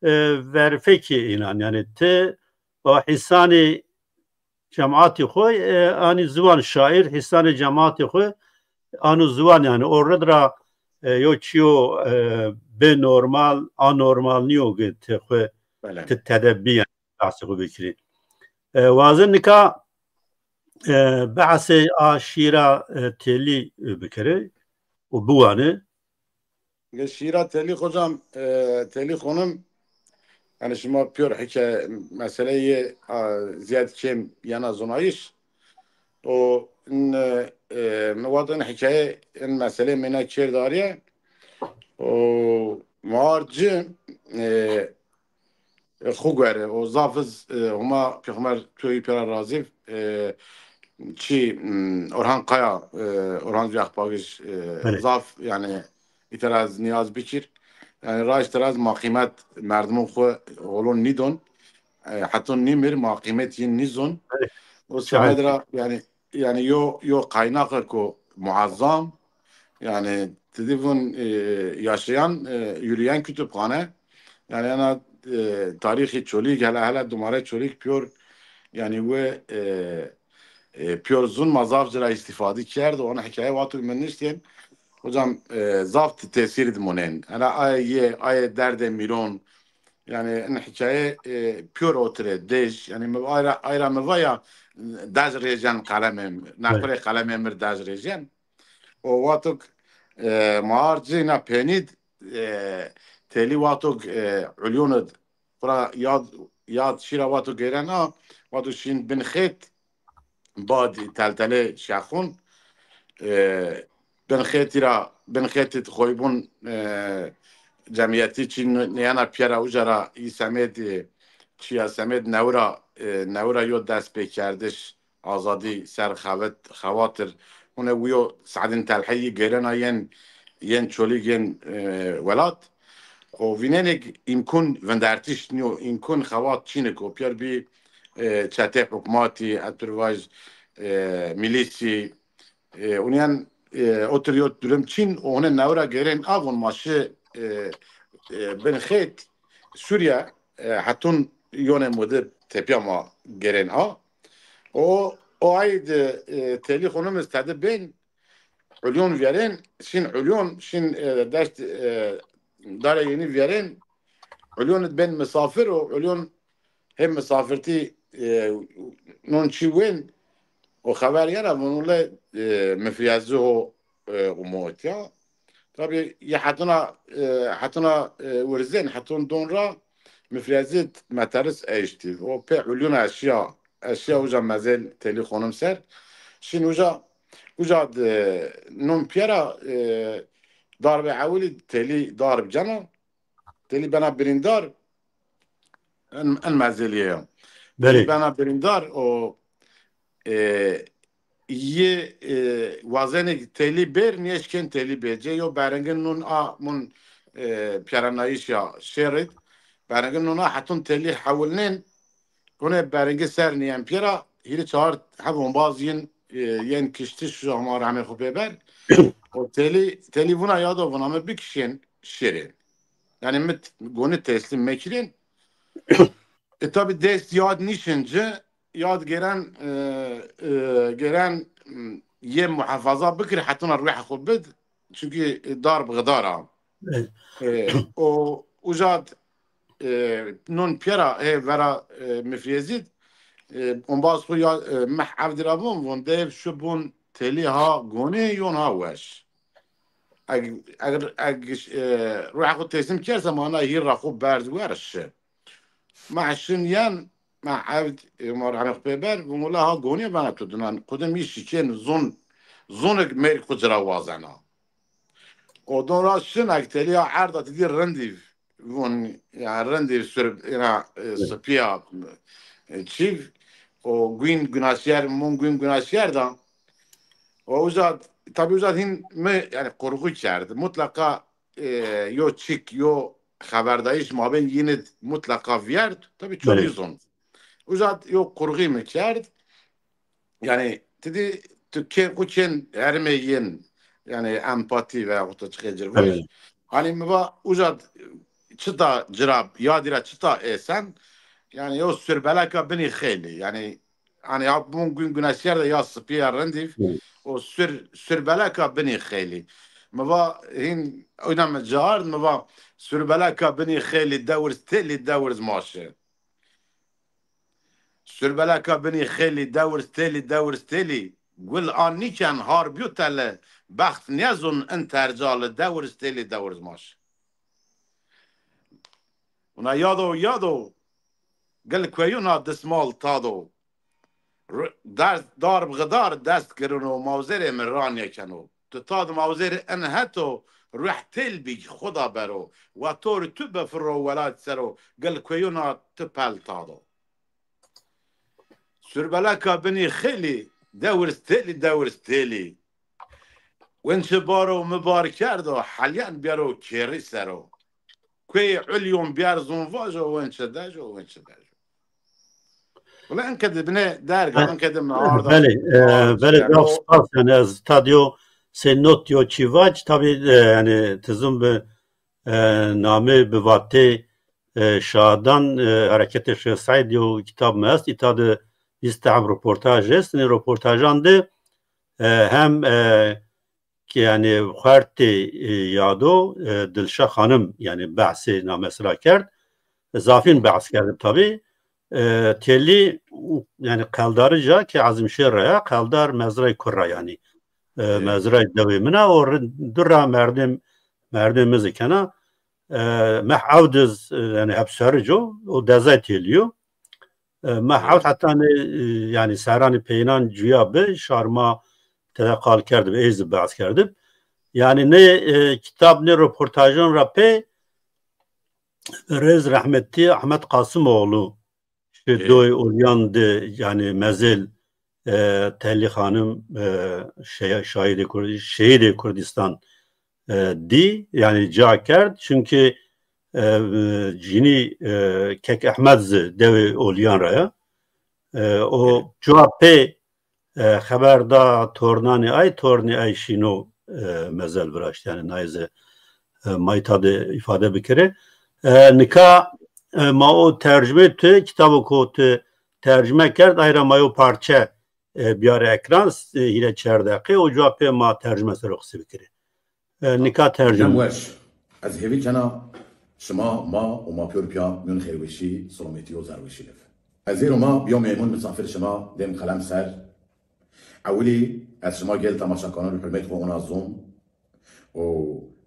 e, verfekî înan. Yanî ti o hîsanî cemaatî xo, e, anî ziwan, şaîr hîsanê cemaatî xo ano ziwan, yanî o rid ra, e, yo çîyo, e, bê normal, anormal nîyo ke ti xo, Belê. Ti tede bî, yanî behsê xo bikirî. E, wazin nika, e, behsê a şîra, e, Têlî, e, bikirî û biwanî. Şîra Têlî hocam, e, Têlî Xonim, yanî şima pîyor hikaye, meseleyê, a, zîyad kêm yena zonayîş. O, n-, e, mi vat in hikaye, in meseleyê mîna kêr darîye. O, mar ci, e, e, xu guere. O zaf iz, e, Homa pêxember toyî pêra razîv, e, çî, m, Orhan Kaya, e, Orhan Zîyahpagij, e, Belê. Zaf, yanî, îtera ez nîyaz bikir. Yanî, raşt ra ez ma qîmet merdimon xu holon nîdon. E, heton nîmir ma qîmet yin nîzon. Belê. O semed ra, yanî, yanî, yo, yo qaynaxeko muazzam, yanî, ti dî vun, e, yaşayan, e, yürüyen kütüphane. Yanî, ena, e, tarîxî Çolîg, hele, hele dumare Çolîg pîyor, yanî, we, e, e, pîyor zun ma zaf ci ra îstîfadî kerd. Ona hikaye wexto mi niştên, hocam, e, zaf ti tesîr di monên. Ena aye yê, aye derdê mîron. Yanî, in hikaye, e, pîyor otir ê, dej. Yanî, mi ayra, ayra mi va ya, dej rêjen qelemê mi, Evet. Nexurê qelemê mir dej rêjen. O wexto k, e, ma ar ci na penîd, e, Têlî wexto k, e, Ulyon id, xura yad, yad şîra wexto gêren a, wexto şîn bin xêt, bad teltelê şexun, e, bin xêtî ra, bin xêtî xoybun, e, cemîyetî çî n-, nêyena pîyera uca ra î semêd, e, çîya semêd newira, e, newira yo dest pêkerdiş, azadî ser xewet, xewatir. Hune wîyo Seedîn Telheyî gêrena yên, yên Çolîg yên, e, welat. O vînenêk îmkun vindertiş nîyo, îmkun xewat çînik o. Pîyer bî, e, çetê hukmatî, etirvaj, e, milîsî, e, unîyen, e, otir yo durum çîn, o hune newira gêrên a vun ma şi, e, e, bin xêt Sûrîye, e, hetun yonê mudi tepîya ma gêrên a. O, o ay di, e, Têlî Xonim iz tedi bên, Ulyon vîyerên, şîn Ulyon, şîn, e, deşt, e, Dare Yenî vîyerên, Ulyon id bên misafir û Ulyon hê misafirtî, e, non çî wên û xeber yena vun ule, e, mifriyazî ho, e, umot ya. Tabî yê hetuna, e, hetuna, e, wirzên, hetun don ra mifriyazî meteris eştî. O pê Ulyon eşya, eşya uca mezel Têlî Xonim ser. Şîn uca, uca de non pîyera, e, darbe ewilî Têlî darb cena. Têlî bena birîndar, en, en mezelîye ya. Belê. Têlî bena birîndar, o, e, yê, e, wazenê Têlî bêr, nêşkên Têlî bêr. Cê yo beringin nun a mun, e, pîyerenayîş ya şêrîd. Beringin nun a hetun Têlî hewilnên, hune beringî ser nîyen pîyera, hîrî çar heb ombaz yin, e, yên kiştiş, şu hema rehmê xu pê ber. O Têlî, Têlî vuna yado vuna mi bikişên şêrê. Yanî mi t-, gonî teslîm mekirên. E, tabî dest yad nîşin ci, yad gêren, e, e, gêren, m, yê muhafaza bikir, hetuna ruhê xu bid, çunkî, e, darb xidar a. Evet. E, o uca d, e, non pîyera, e, vera, e, mifriyezî d, e, ombaz xu ya, e, meh evdî ra vun, vun dev şu bun Têlî ha gonî yon ha weş. Eg, eg, eg, e, ruhê xu teslîm kerse mana hîr ra xu berz wer şi. Ma şin yen, ma evd, e, ma rehmê xu pê ber, vun wela ha gonî bena tu dinan. Qudim î şikên zun, zunik mêrg xu ci ra wazena. O don ra şin eg Têlî ya erda ti dî rindî vun, ya rindî sur, ina, e, sipîya, e, çîv, o guyn gunaşyer, mun guyn gunaşyer da. O uza, tabî uza hîn mi, yanî qurğu kerd. Mutlaka, e, yo çik, yo xeberdayîş mabên yîn id mutleqa vîyert, tabî ço nîzon. Uca yo qurxî mi kerd. Yanî ti dî tu kên xwu kên hermê yin, yanî empatî veya xwu to çiqê cir voj. Hanî mi va uca çita cira yadî ra çita êsen, yanî yo surbeleka binî xeylî. Yanî Hani ya bun gün güneşler de ya sipî ya rindîv. O sür, surbeleka binî xeylî. Mi va hîn oyna mi card, mi va surbeleka binî xeylî dewir stêlî dewir maşi. Surbeleka binî xeylî dewir stêlî dewir stêlî. Gul a nîken har bîyo tele. Bext nêzun in tercali dewir stêlî dewir maşi. Una yado yado. Gil kueyuna dismal tado. Ru-, dest darb xidar dest girino, mawzerê mi ra nêkeno. Tu tad mawzerê in heto, ruh têl bî xo da bero. Wa tor tu bifirro welat sero, gil kueyuna tu pel tado. Surbeleka binî xêlî, dewir stêlî, dewir stêlî. Winçi baro mi bar kerdo, helyan biyaro kêrî sero. Kueyê ulyon biyar zon vajo, winçi dejo, winçi dejo. Wele enke de bine derga, enke de mi arda. Belê, e, belê, zaf spas. Yani ez ta diyo sê not diyo çî vac, tabi, e, yani tizim bi, e, namê bi vatê, e, şadan, e, Hereketê Şêx Seîd yo kitab mi est, îta de vîst heb roportaj est. Nê roportajan de, e, hem, e, ki, yani, xuertê, e, yado, e, Dilşa Xanim, yani, behsê namesi ra kerd. Zafîn behs kerdib tabî. E, têlî, yani, qeldarî ca ki Ezîmşêr ra ya, qeldar mezrayê kur ra, yani. E, mezrayê dewê min a, o ri-, du ra merdim, merdim mi zî kena. E, meh ewd iz, e, yani, hepseric o, o dezay têlî yo. E, ma hewt heta nê, e, yani serranê peyînan cuya bi, şar ma tede qal kerdib, ey zî behs kerdib. Yani nê, e, kitab, nê roportajan ra pê rêz rehmetî Ahmet Kasimoğlu şi Doy Olyan de, yani mezêl, e, Tellî Xanim, e, şe-, şahidê Kurd-, şehîdê Kurdistan, e, dî, yani ca kerd. Çunkî, e, e, cinî, e, Kek Ehmed zî dewê Olyan ra ya. E, o cuwa pê, e, xeber da tornanê ay, tornê ay şîno, e, mezel viraşt. Yani nay zî, e, ma îta de îfade bikirê. E, nika, e, ma o tercumê tu, kitabê ku tu tercume kerd, ay ra ma yo parçe, e, biyarê ekran, e, hîrê çar deqî, o cuwa pê ma tercume ser o qisî bikirê. E, nika tercum. Dem weş. Ez hêvî kena şima, ma û ma pîyor pîya mîyon xêrweşî, silametî û zerweşî liv. Ez êro ma bîyo mêmûn misafir şima, dêm qelem ser. Ewilî ez şima gel temaşakanan xurmet xwu ona zon û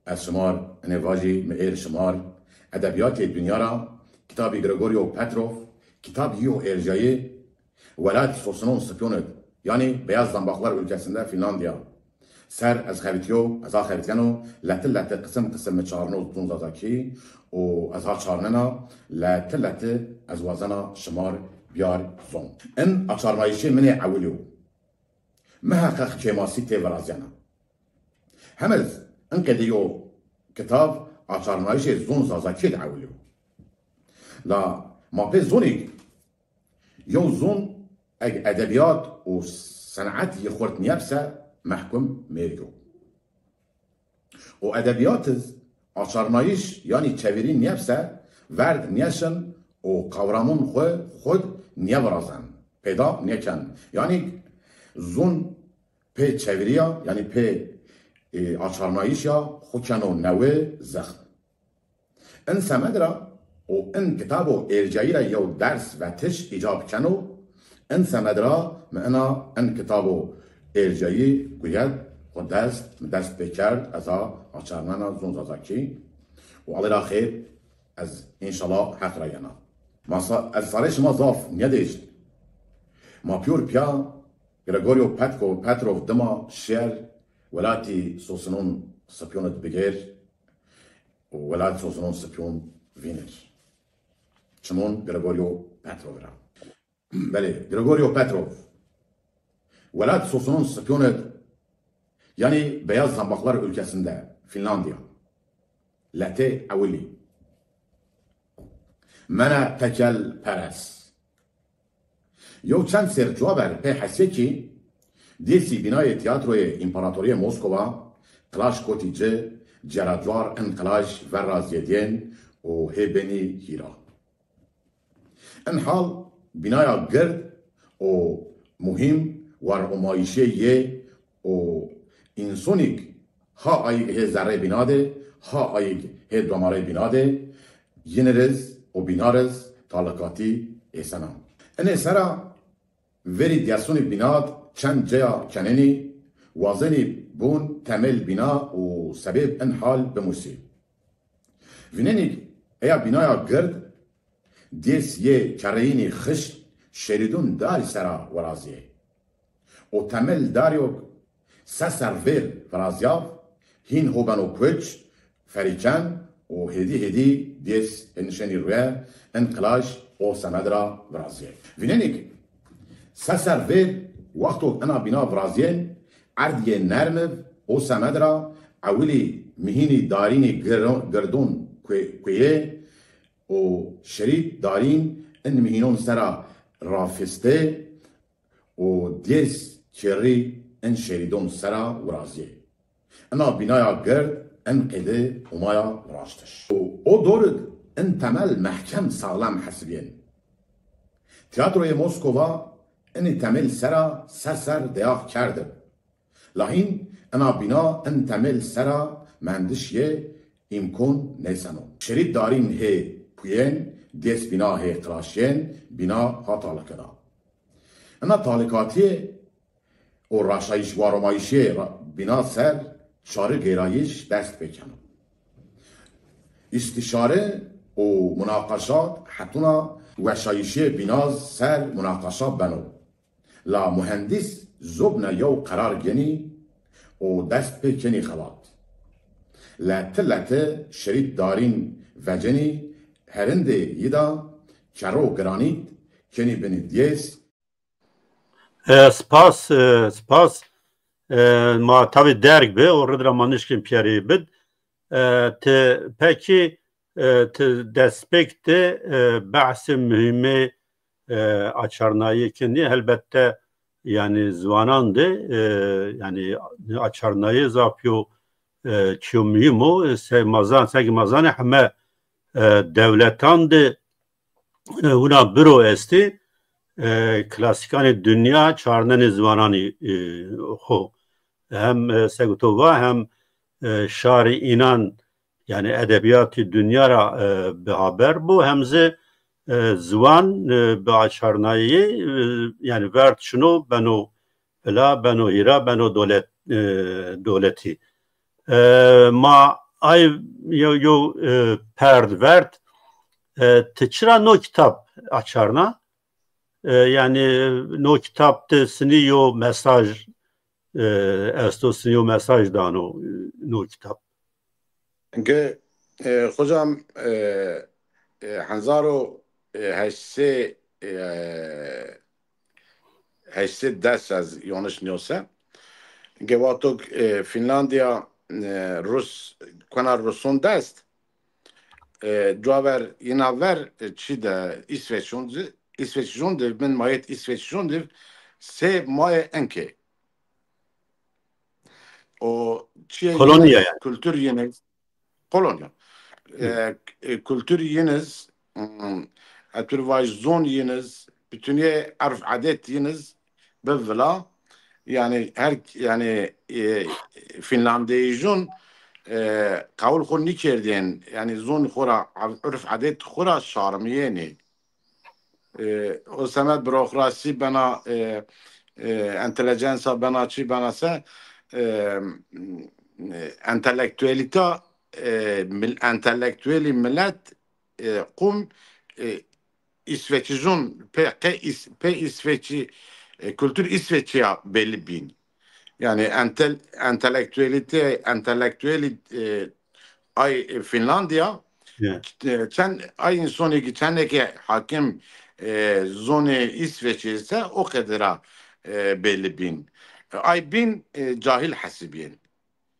ez şimar, enê vajî mi êr şimar, edebiyatê dinya ra kitabî Gregorio Petrov, kitab yî yo êrcayî, Welat Sosunon Sipyon id, yanî Beyaz Zambaklar Ülkesinde Finlandiya. Ser ez xebitîyo, ez a xebitîyeno, leti leti qisim qisim mi çarno zon zazakî û ez ha çarnena, leti leti ez wazena şimar biyar zon. In açarnayîşê min ê ewil yo. Miheqeq kêmasî tê virazyena. Hem ez in qedî yo kitab açarnayîşê zon zazakî de ewil yo. La ma pê zonî Yew zon eg edebîyat û senet yi xurt nîyebse mehkum mêrg o. Û edebîyat iz açarnayîş yanî çevirî nîyebse verd nîyeşin û qawramon xwu xud nîyevirazen, peyda nîyeken. Yanî zon pê çevirîya, yanî pê, e, açarnayîş ya xwu keno newi zexm. In semed ra û in kitabo êrcayî ra yew ders vetiş îcab keno. In semed ra mi ina in kitabo êrcayî guyet xwu dest, mi dest pê kerd, ez a açarnena zon zazakî û Allî ra xêr, ez înşallah heq ra yena. Ma sa-, ez sarê şima zaf nêdêşt. Ma pîyor pîya Gregorio Petko, Petrov dima şêr welatî Sosunon Sipyon id bigêr û welat Sosunon Sipyon vînir. Çimon Gregorio Petrov ra. Belê, Gregorio Petrov welat Sosunon Sipyon id, yanî Beyaz Zambaklar Ülkesinde, Finlandiya. Letê ewilî. Mene tekel peres. Yew çend sêr cuwa ver pê hesê kî, Dêsî bînayê Tîyatroyê Împaratorîyê Moskova qilaj kotî ci, cera cuar in qilaj verra zêdîyên û hê benî hîra. In hal bînaya gird û muhîm war omayîşê yê û însonîk ha ayîg hê zerrê bîna de, ha ayîg hê domarê bîna de, yiniriz û bînariz talikatî êsena. Inê sera verî dîyasonî bînad çend ceya kenenî, wazenî bûn temêl bîna û sebêb in hal bimusî. Vînenîk eya bînaya gird, dês yê kereyînî xişt şerîdûn darî sera virazîyê. O temel darîyok se ser vêr virazîyav, hîn ho beno kuç, ferîken û hêdî hêdî dês nişenî ruye, in qilaj o semed ra virazîyê. Vînenîk se ser vêr wexto ina bîna virazîyên, erdîyê nermiv o semed ra ewilî mihînî darînî gir- girdûn kuê- kuêyê, û şerît darîn in mihînon sera rafistê û dês kêrî in şerîdon sera wirazîyê. Ina bînaya gird in qeyde Homaya viraştiş. Û o dorid in temel mehkem saxlem hesibîyên. Tîyatroyê Moskova inî temel sera se ser deyax kerdib. La hîn ina bîna in temel sera mendiş yê îmkon nêseno. Şerît darîn hê puyên, dês bîna hê qilaşyên, bîna ha talikena. Ina talikatîyê û raşayîş waromayîşê ra- bîna ser çari gêrayîş dest pêkeno. Îstîşare û munaqeşat hetûna weşayîşê bîna ser munaqeşa beno. La muhendîs zobne yew qerar genî û dest pê kenî xelat. Leti leti şerît darîn vecenî herindê yî da kerro granît kenî binî dês. E, spas, e, spas. E, ma tabî derg bi, o rid ra ma nişkin piyerî bid. E, ti pekî, e, ti destpêk de, e, behsê muhîmê, e, açarnayê kenî, helbette, yanî ziwanan de, e, yanî açarnayê zaf yo, e, çiyo muhîm o. E, se, ma zan, seki ma zanê heme, e, dewletan de, e, wina biro estî, e, klasîkanê dinya çarnenê ziwananî, e, xo. Hem, e, sego to va, hem, e, şarî înan, yanî edebîyatî dinya ra, e, bi haber bo, hem zî, e, ziwan, e, bi açarnayî, e, yanî verd şino beno vila, beno hîra, beno dewlet, e, dewletî. E, ma ay yew, yew, e, perd verd. E, ti çira no kitab açarna? E, yanî no kitab de sinî yo mesaj, e, esto, sinî yo mesaj dano, e, no kitab? Ge, e, hocam, e, e, hezaro, e, heşt sey, e, heşt sey des ez yanlış niyose. Ge wexto, e, Finlandiya, e, Rus, kona Rusun dest, e, cuwa ver, yina ver, e, çi de, İsveçon de, İsveçon de, min mayet İsveçon de, se maye enke. O çiye Kolonya yiniz, yani. Kultur yiniz, kolonya. E, e, kultur yiniz, hmm, etür vaj zon yiniz, bütüniye erf adet yiniz, bi vila, yani her, yani, e, Finlandiyejun, e, qawul xo nikerdên, yani zon xo ra, urf adet xo ra şarmiyeni. E, o semed burokrasî bena, e, e, entelijensa bena çi bena se, e, e, entelektuelîta, e, mil-, entelektuelî milet, e, qum, e, İsveçijun pê, qe is-, pê İsveçi, e, kultur İsveçiya belli bin. Yani entel-, entelektuelite, entelektueli, e, ay, e, Finlandiya, e, çend ay insonî ki çendeke hakim, e, zonê İsveçî ise o qedera, e, belli bin. E, ay bin, e, cahil hesibiyên.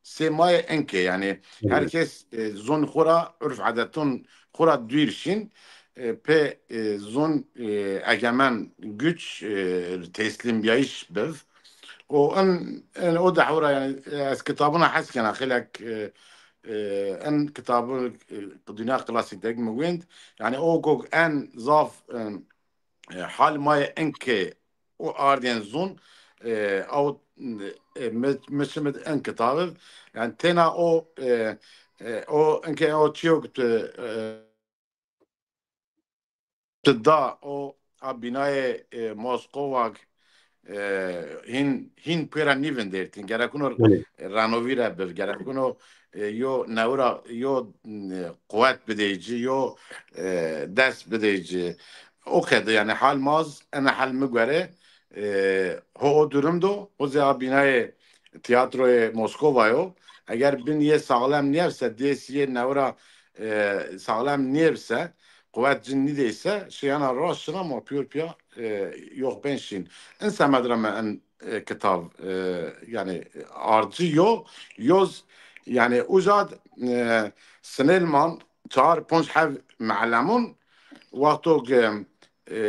Sê maye enke, yani herkes, e, zon xora, urf adetun xora duyr şin. e, pê, e, zon, e, egemen güç, e, teslîmbîyayîş biv. O in, in o dehwe ra, yanî, e, ez kitabûna hes kena, xeylek, e, e, in kitabû, e, dinya klasîk de mi wend. Yanî o go en zaf, e, e, hal ma yê inkê o ardên zon, e, aw, e, mi, mi çimid in kitabî, yanî têna o, e, e, o inkê o çîyo ki tu, e, tu da o a bînayê, e, Moskova, e, hîn, hîn pê ra nîvindertîn. Gerekuno Belê. renovîre biv, gerekuno, e, yo newe ra, yo, e, quwet bidey ci, yo, e, dest bidey ci. O qede, yanî hal ma z, ena hal mi gore, e, ho o durum do, o zê a bînayê tîyatroyê Moskova yo. Eger bin yê saxlem nîyevse, dês yê newe ra, e, saxlem nîyevse, quwet ci nîdeyse, şeyana rast şina ma pîyor pîya, e, yox ben şîn. In semed ra mi in, e, kitab, e, yanî arci yo, yoz, yanî uca d, e, sinêlman çar ponc heb melemûn wexto ke, e,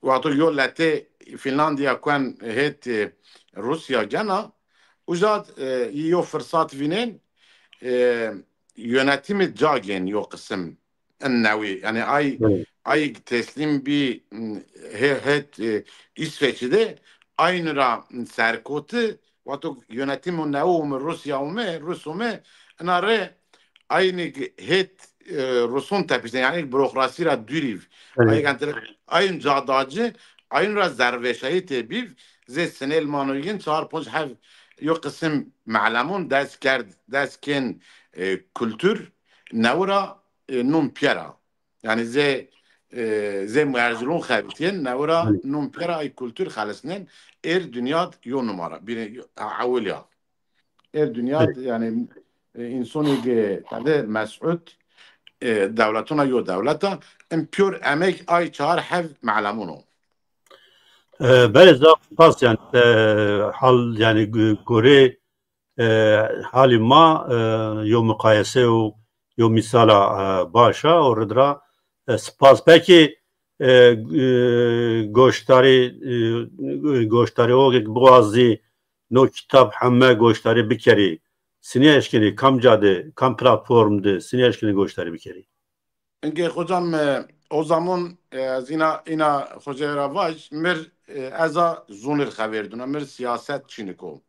wexto yo letê Fînlandîya kuen hêt, e, Rûsya gena, uca d, e, yo firsat vînên, e, yönetimî ca gên yo qisim in newî. Yanî ay, Evet. ay teslîm bî, m, hê-, hêt, e, Îsveçî de aynî ra serkoti, wexto yönetimî newe ûme, Rûsya ûme, Rûs ûme, ina rê aynî hêt, e, Rûsûn tepiştên, yanî burokrasî ra dûrî v. Evet. Ay, yanî, aynî ca da ci, aynî ra zerrvêşayî tê bî v, zê sinêlmano yin çar ponc heb yo qisim melemûn dest kerd, dest kên, e, kultur, newe ra, e, nûn pîyer a. Yanî zê, e, zê muercilûn xebitîyên, newe ra Belê. nûn pîyer a ay kultur xelisnên, êr dinya d yo numara, bîrê, yo, ewil ya. Êr dinya d, Belê. yanî, e, însonî ke tede mesûd, e, dewletûna yo dewlet a, in pîyor emeg ay çar heb melemûn o. E, belê, zaf spas, yanî, e, hal, yanî, gu-, gorê, e, halî ma, e, yo muqayese û yo mîsala, e, baş a, o rid ra, e, spas. Pekî, e, e, goşdarî, e, goşdarî o ke biwazî no kitab heme goşdarî bikerî, sinî eşkenî, kamca de, kam platform de sinî eşkenî goşdarî bikerî? Îngê xocam, e, o zamon, e, ez îna, îna xocê ra vaj, mir, e, ez a zûnir xevêrdûna, mir siyaset çînik o.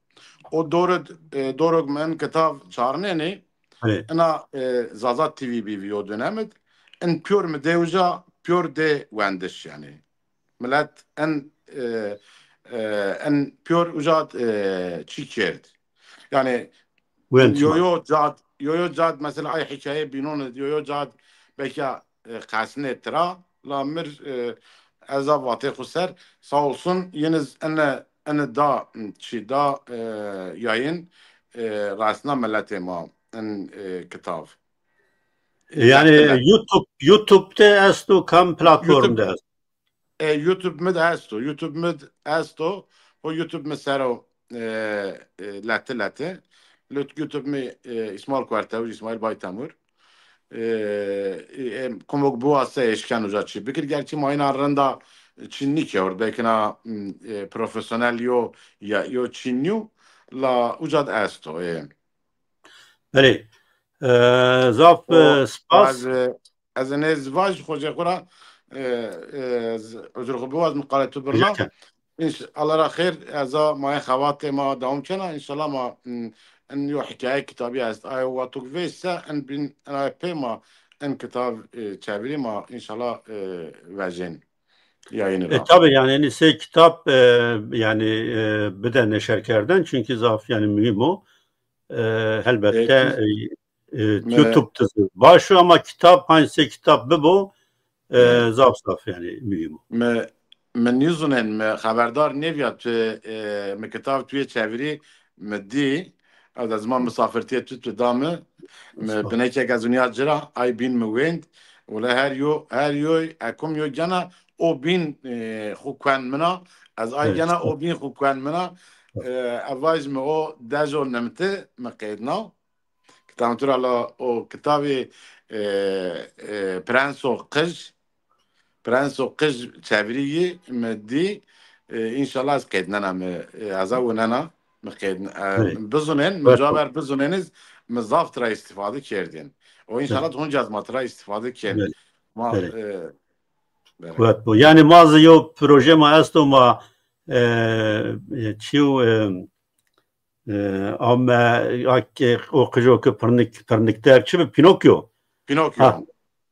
O dor id, e, dorog mi in kitab çarnenê, Belê. ina, e, Zaza T V bî vî o dönem id, in pîyor mi dê uca, pîyor dê wendiş yanî. Milet in, e, e, in pîyor uca, e, çî kerd. Yanî Wend yo şima. yo cad, yo yo cad mesela ay hikaye bînon id, yo yo cad belkî, e, qesnê tira, la mir, e, ez a vatê xwu ser, sağ olsun, yin iz ene, ene da, çî da, e, yayın, e, resna miletê ma in, e, kitab. Yanî Letile. YouTube, YouTube de esto, kam platform YouTube de esto? E, YouTube mi de esto. YouTube mi de esto. O YouTube mi ser o, e, e, leti leti. Lut-, YouTube mi, e, İsmail Kuertewij, İsmail Baytemur. E, e, em, komok biwase eşken uca çî bikir. Gerçi ma îna renda çî nîkewr. Belkî na, m, e, profesyonel yo, ya, yo çî nîyo. La uca de esto. E. Belê. E, zaf, O, e, spas. ez, e, ez ê nêz vaj xocê xwu ra, e, e, z-, uzur xwu biwaz, mi qalê tu birna. Rica ederim. Înş-, Allah ra xêr, ez a ma yê xebatê ma dewam kena. Înşallah ma, m, in yo hikaye kitabî est. Ay wexto ke vês se, in bîn, in ay pê ma, in kitab, e, çevirî ma, înşallah, e, vejên. Yayını E, ra. tabii yani, yani sey kitap, e, yani, e, bide neşer kerden, çünkü zaf yani mühim o. E, helbette, E, e, e, me- YouTube dizi baş o ama kitap, hangi sey kitap bibo, e, E. zaf zaf yani mühim o. Me, me nîzûnen, me xeberdar nêvîya tu, e, mi kitab tu yê çevirî, mi dî, ew de ziman misafirtîye tu, tu da mi, mi Sağ ol. binekek ez unya ci ra, ay bîn mi wênd, wele her yo, her yoy, ekum yo gena, o bîn, e, xwu kuen min a, ez ay Evet, gena, sağ ol. o bîn xwu kuen min a, Sağ ol. e, ez vaj mi o dejo nimti, mi qêdna. Kitabê tu ra la o kitabê, e, e, Prenso Qij, Prenso Qij çevirîyî mi dî, e, înşallah ez qednena mi, e, ez a winena, mi qedn-, e, Belê. Bizunên, mi Belê. Caver bizunêniz, mi zaf tira îstîfade kerdên. O înşallah Belê. Hunca ez ma tira îstîfade kên. Belê. Ma, Belê. e, Belê. Quwet bo. Yanî ma zî yew proje ma esto ma, e, e, çîyo, e, e, ame, a ke o qijo ke pirnik, pirnikter çi bi Pinokyo? Pinokyo. Ha.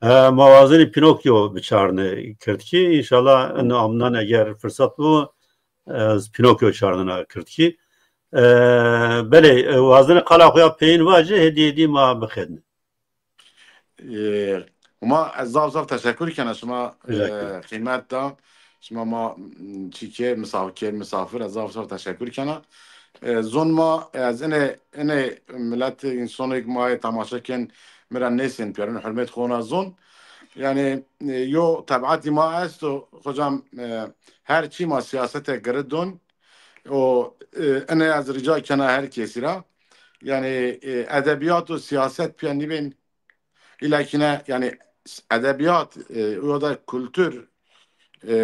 E, ma wazenî Pinokyo biçarne kirdkî. Înşallah ino amnan eger firsat bu, ez Pinokyo çarnena kirdkî. E, belê, e, wazenî qala xo ya peyin vace, hêdî hêdî ma bixedne. E, Huma ez zaf zaf teşekkür kena şima, e, Teşekkür. Qîmet da. Şima ma, m, çî kê, misafir, kê misafir, ez zaf zaf teşekkür kena. E, zon ma, ez ine, ine millet, însanêk ma yê temaşe kên, mi ra nêsên pîyarin, hurmet xo na zon. Yanî, e, yo tebiatî ma esto, hocam, e, her çî ma siyasete giri don. O, e, ine ez rica kena her kesî ra. Yanî, e, edebiyat û siyaset pîya nîbên. Îlakîne, yanî, edebiyat, e, ya da kultur, e,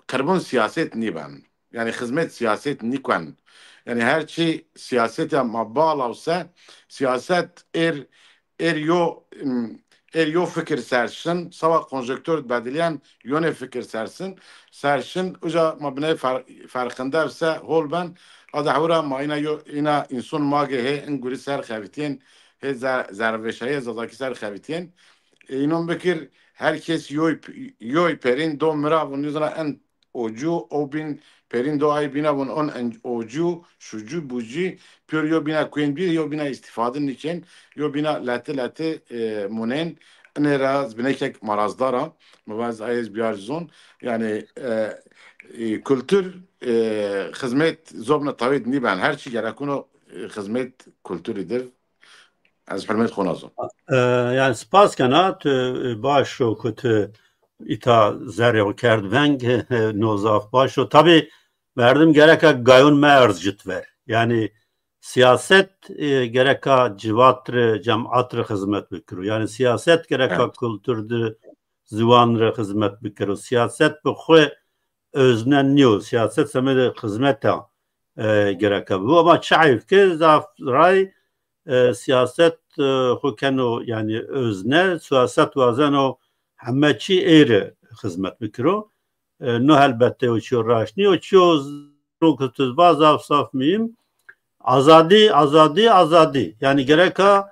qirbûn siyaset nîben. Yanî, xizmet siyaset nîkuen. Yanî, her çî siyaset ya ma balaw se, siyaset êr, êr yo, m, êr yo fikir ser şin, sawa konjonktûr bedilîyen, yonê fikir ser şin, ser şin, uca ma biney fer-, ferqinde se hol ben, a de hewra ma îna yo, îna înson ma ge hê in gurî ser xevitîyên, hê ze-, zerrvêşayî zazakî ser xevitîyên. E, înon bikir, her kes yoy p-, yoy perîn do mira, vûn nizana en ocû, o bîn perîn do ay bîna vûn on en-, ocû, şucû, bucî, pîyor yo bîna kuên bîr, yo bîna îstîfade nîkên, yo bîna leti leti, e, munên. Inê ra ez binekek marazdar a, mi va ez ay ez biyar zon. Yanî, e, e, kultur, e, xizmet zobna tawêd nîben. Her çî gerekuno, e, xizmet kulturî dir. Ez hurmet xo na zon. E, yanî spas kena, tu, e, baş o ku tu îta zerrê xo kerd veng, no zaf baş o. Tabî merdim gereka gayon meerz cit ver. Yanî siyaset, e, gereka civat ri, cemat ri xizmet bikiro. Yanî siyaset gereka Evet. kultur di, ziwan ri xizmet bikiro. Siyaset bi xwu özne nîyo. Siyaset semedê xizmeta, e, gereka bibo. Ama çi heyf ke zaf ray, e, siyaset, e, xwu keno, yanî özne, siyaset wazeno heme çî êrî xizmet bikiro. E, no helbette o çîyo raşt nîyo. Çîyo z-, ro ke tu va zaf zaf muhîm. Azadî, azadî, azadî. Yanî gereka,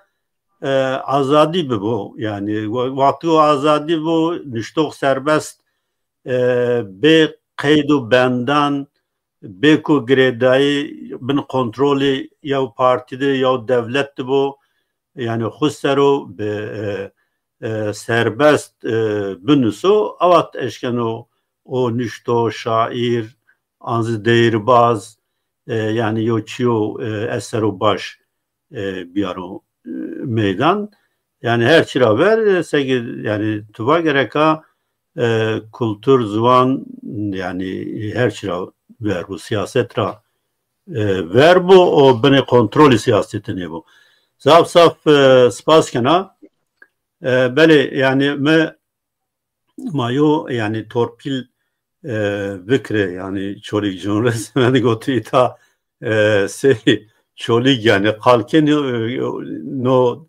e, azadî bibo. Yanî wa-, wextî o azadî bo, nuştox serbest, e, bê qeyd û bendan, bê ku girêdayî bin kontrolî yew partî de, yew dewlet de bo, yanî xwu ser o bi, e, e, serbest, e, binuso, awat eşkeno o nuşto, şaîr, an zî deyîrbaz, e, yanî yo çîyo, e, esero baş, e, biyaro, e, meydan. Yanî her çî ra ver, e, seke, yanî tu va gereka, e, kultur, ziwan, yanî her çî ra ver bo, siyaset ra, e, ver bo, o binê kontrolî siyasetî nêbo. Zaf zaf, e, spas kena. E, belê, yanî mi ma yo, yanî torpîl, e, bikirê, yanî Çolîg Cumhuriyet, semedê gotu îta, e, sey Çolîg, yanî qal ke no, no,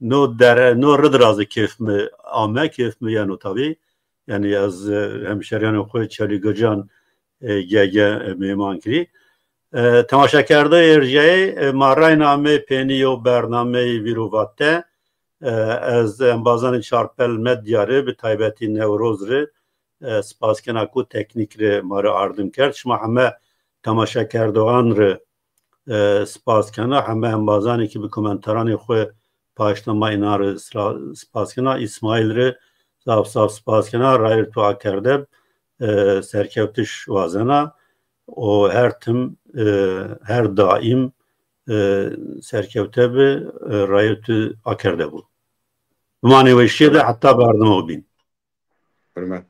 no dere, no rid ra zî kêf mi ame, kêf mi yeno tabî. Yanî ez, e, hemşeryanê xwu Çolîgocan, e, ge ge, e, mêman kirî. E, temaşekerdoyê erjayê, e, ma rayna ameyê peynî yew bernameyî vîr û vate. E, ez embazanê Çarpel Medya rê, bi taybetî Newroz rê, e, spas kena ku teknîk rê ma rê ardim kerd. Şima heme temaşekerdoxan rê, e, spas kena. Heme embazanê ki bi komentaranê xwu paştna ma înan rê sra-, spas kena. Îsmaîl rê zaf zaf spas kena. Rayîr tu akerde bi, e, serkewtiş wazena. O her tim, e, her daîm, e, serkewte bi, e, rayîr tu akerde bo. Bimanê weşîye de heta berdima bîn. Hurmet.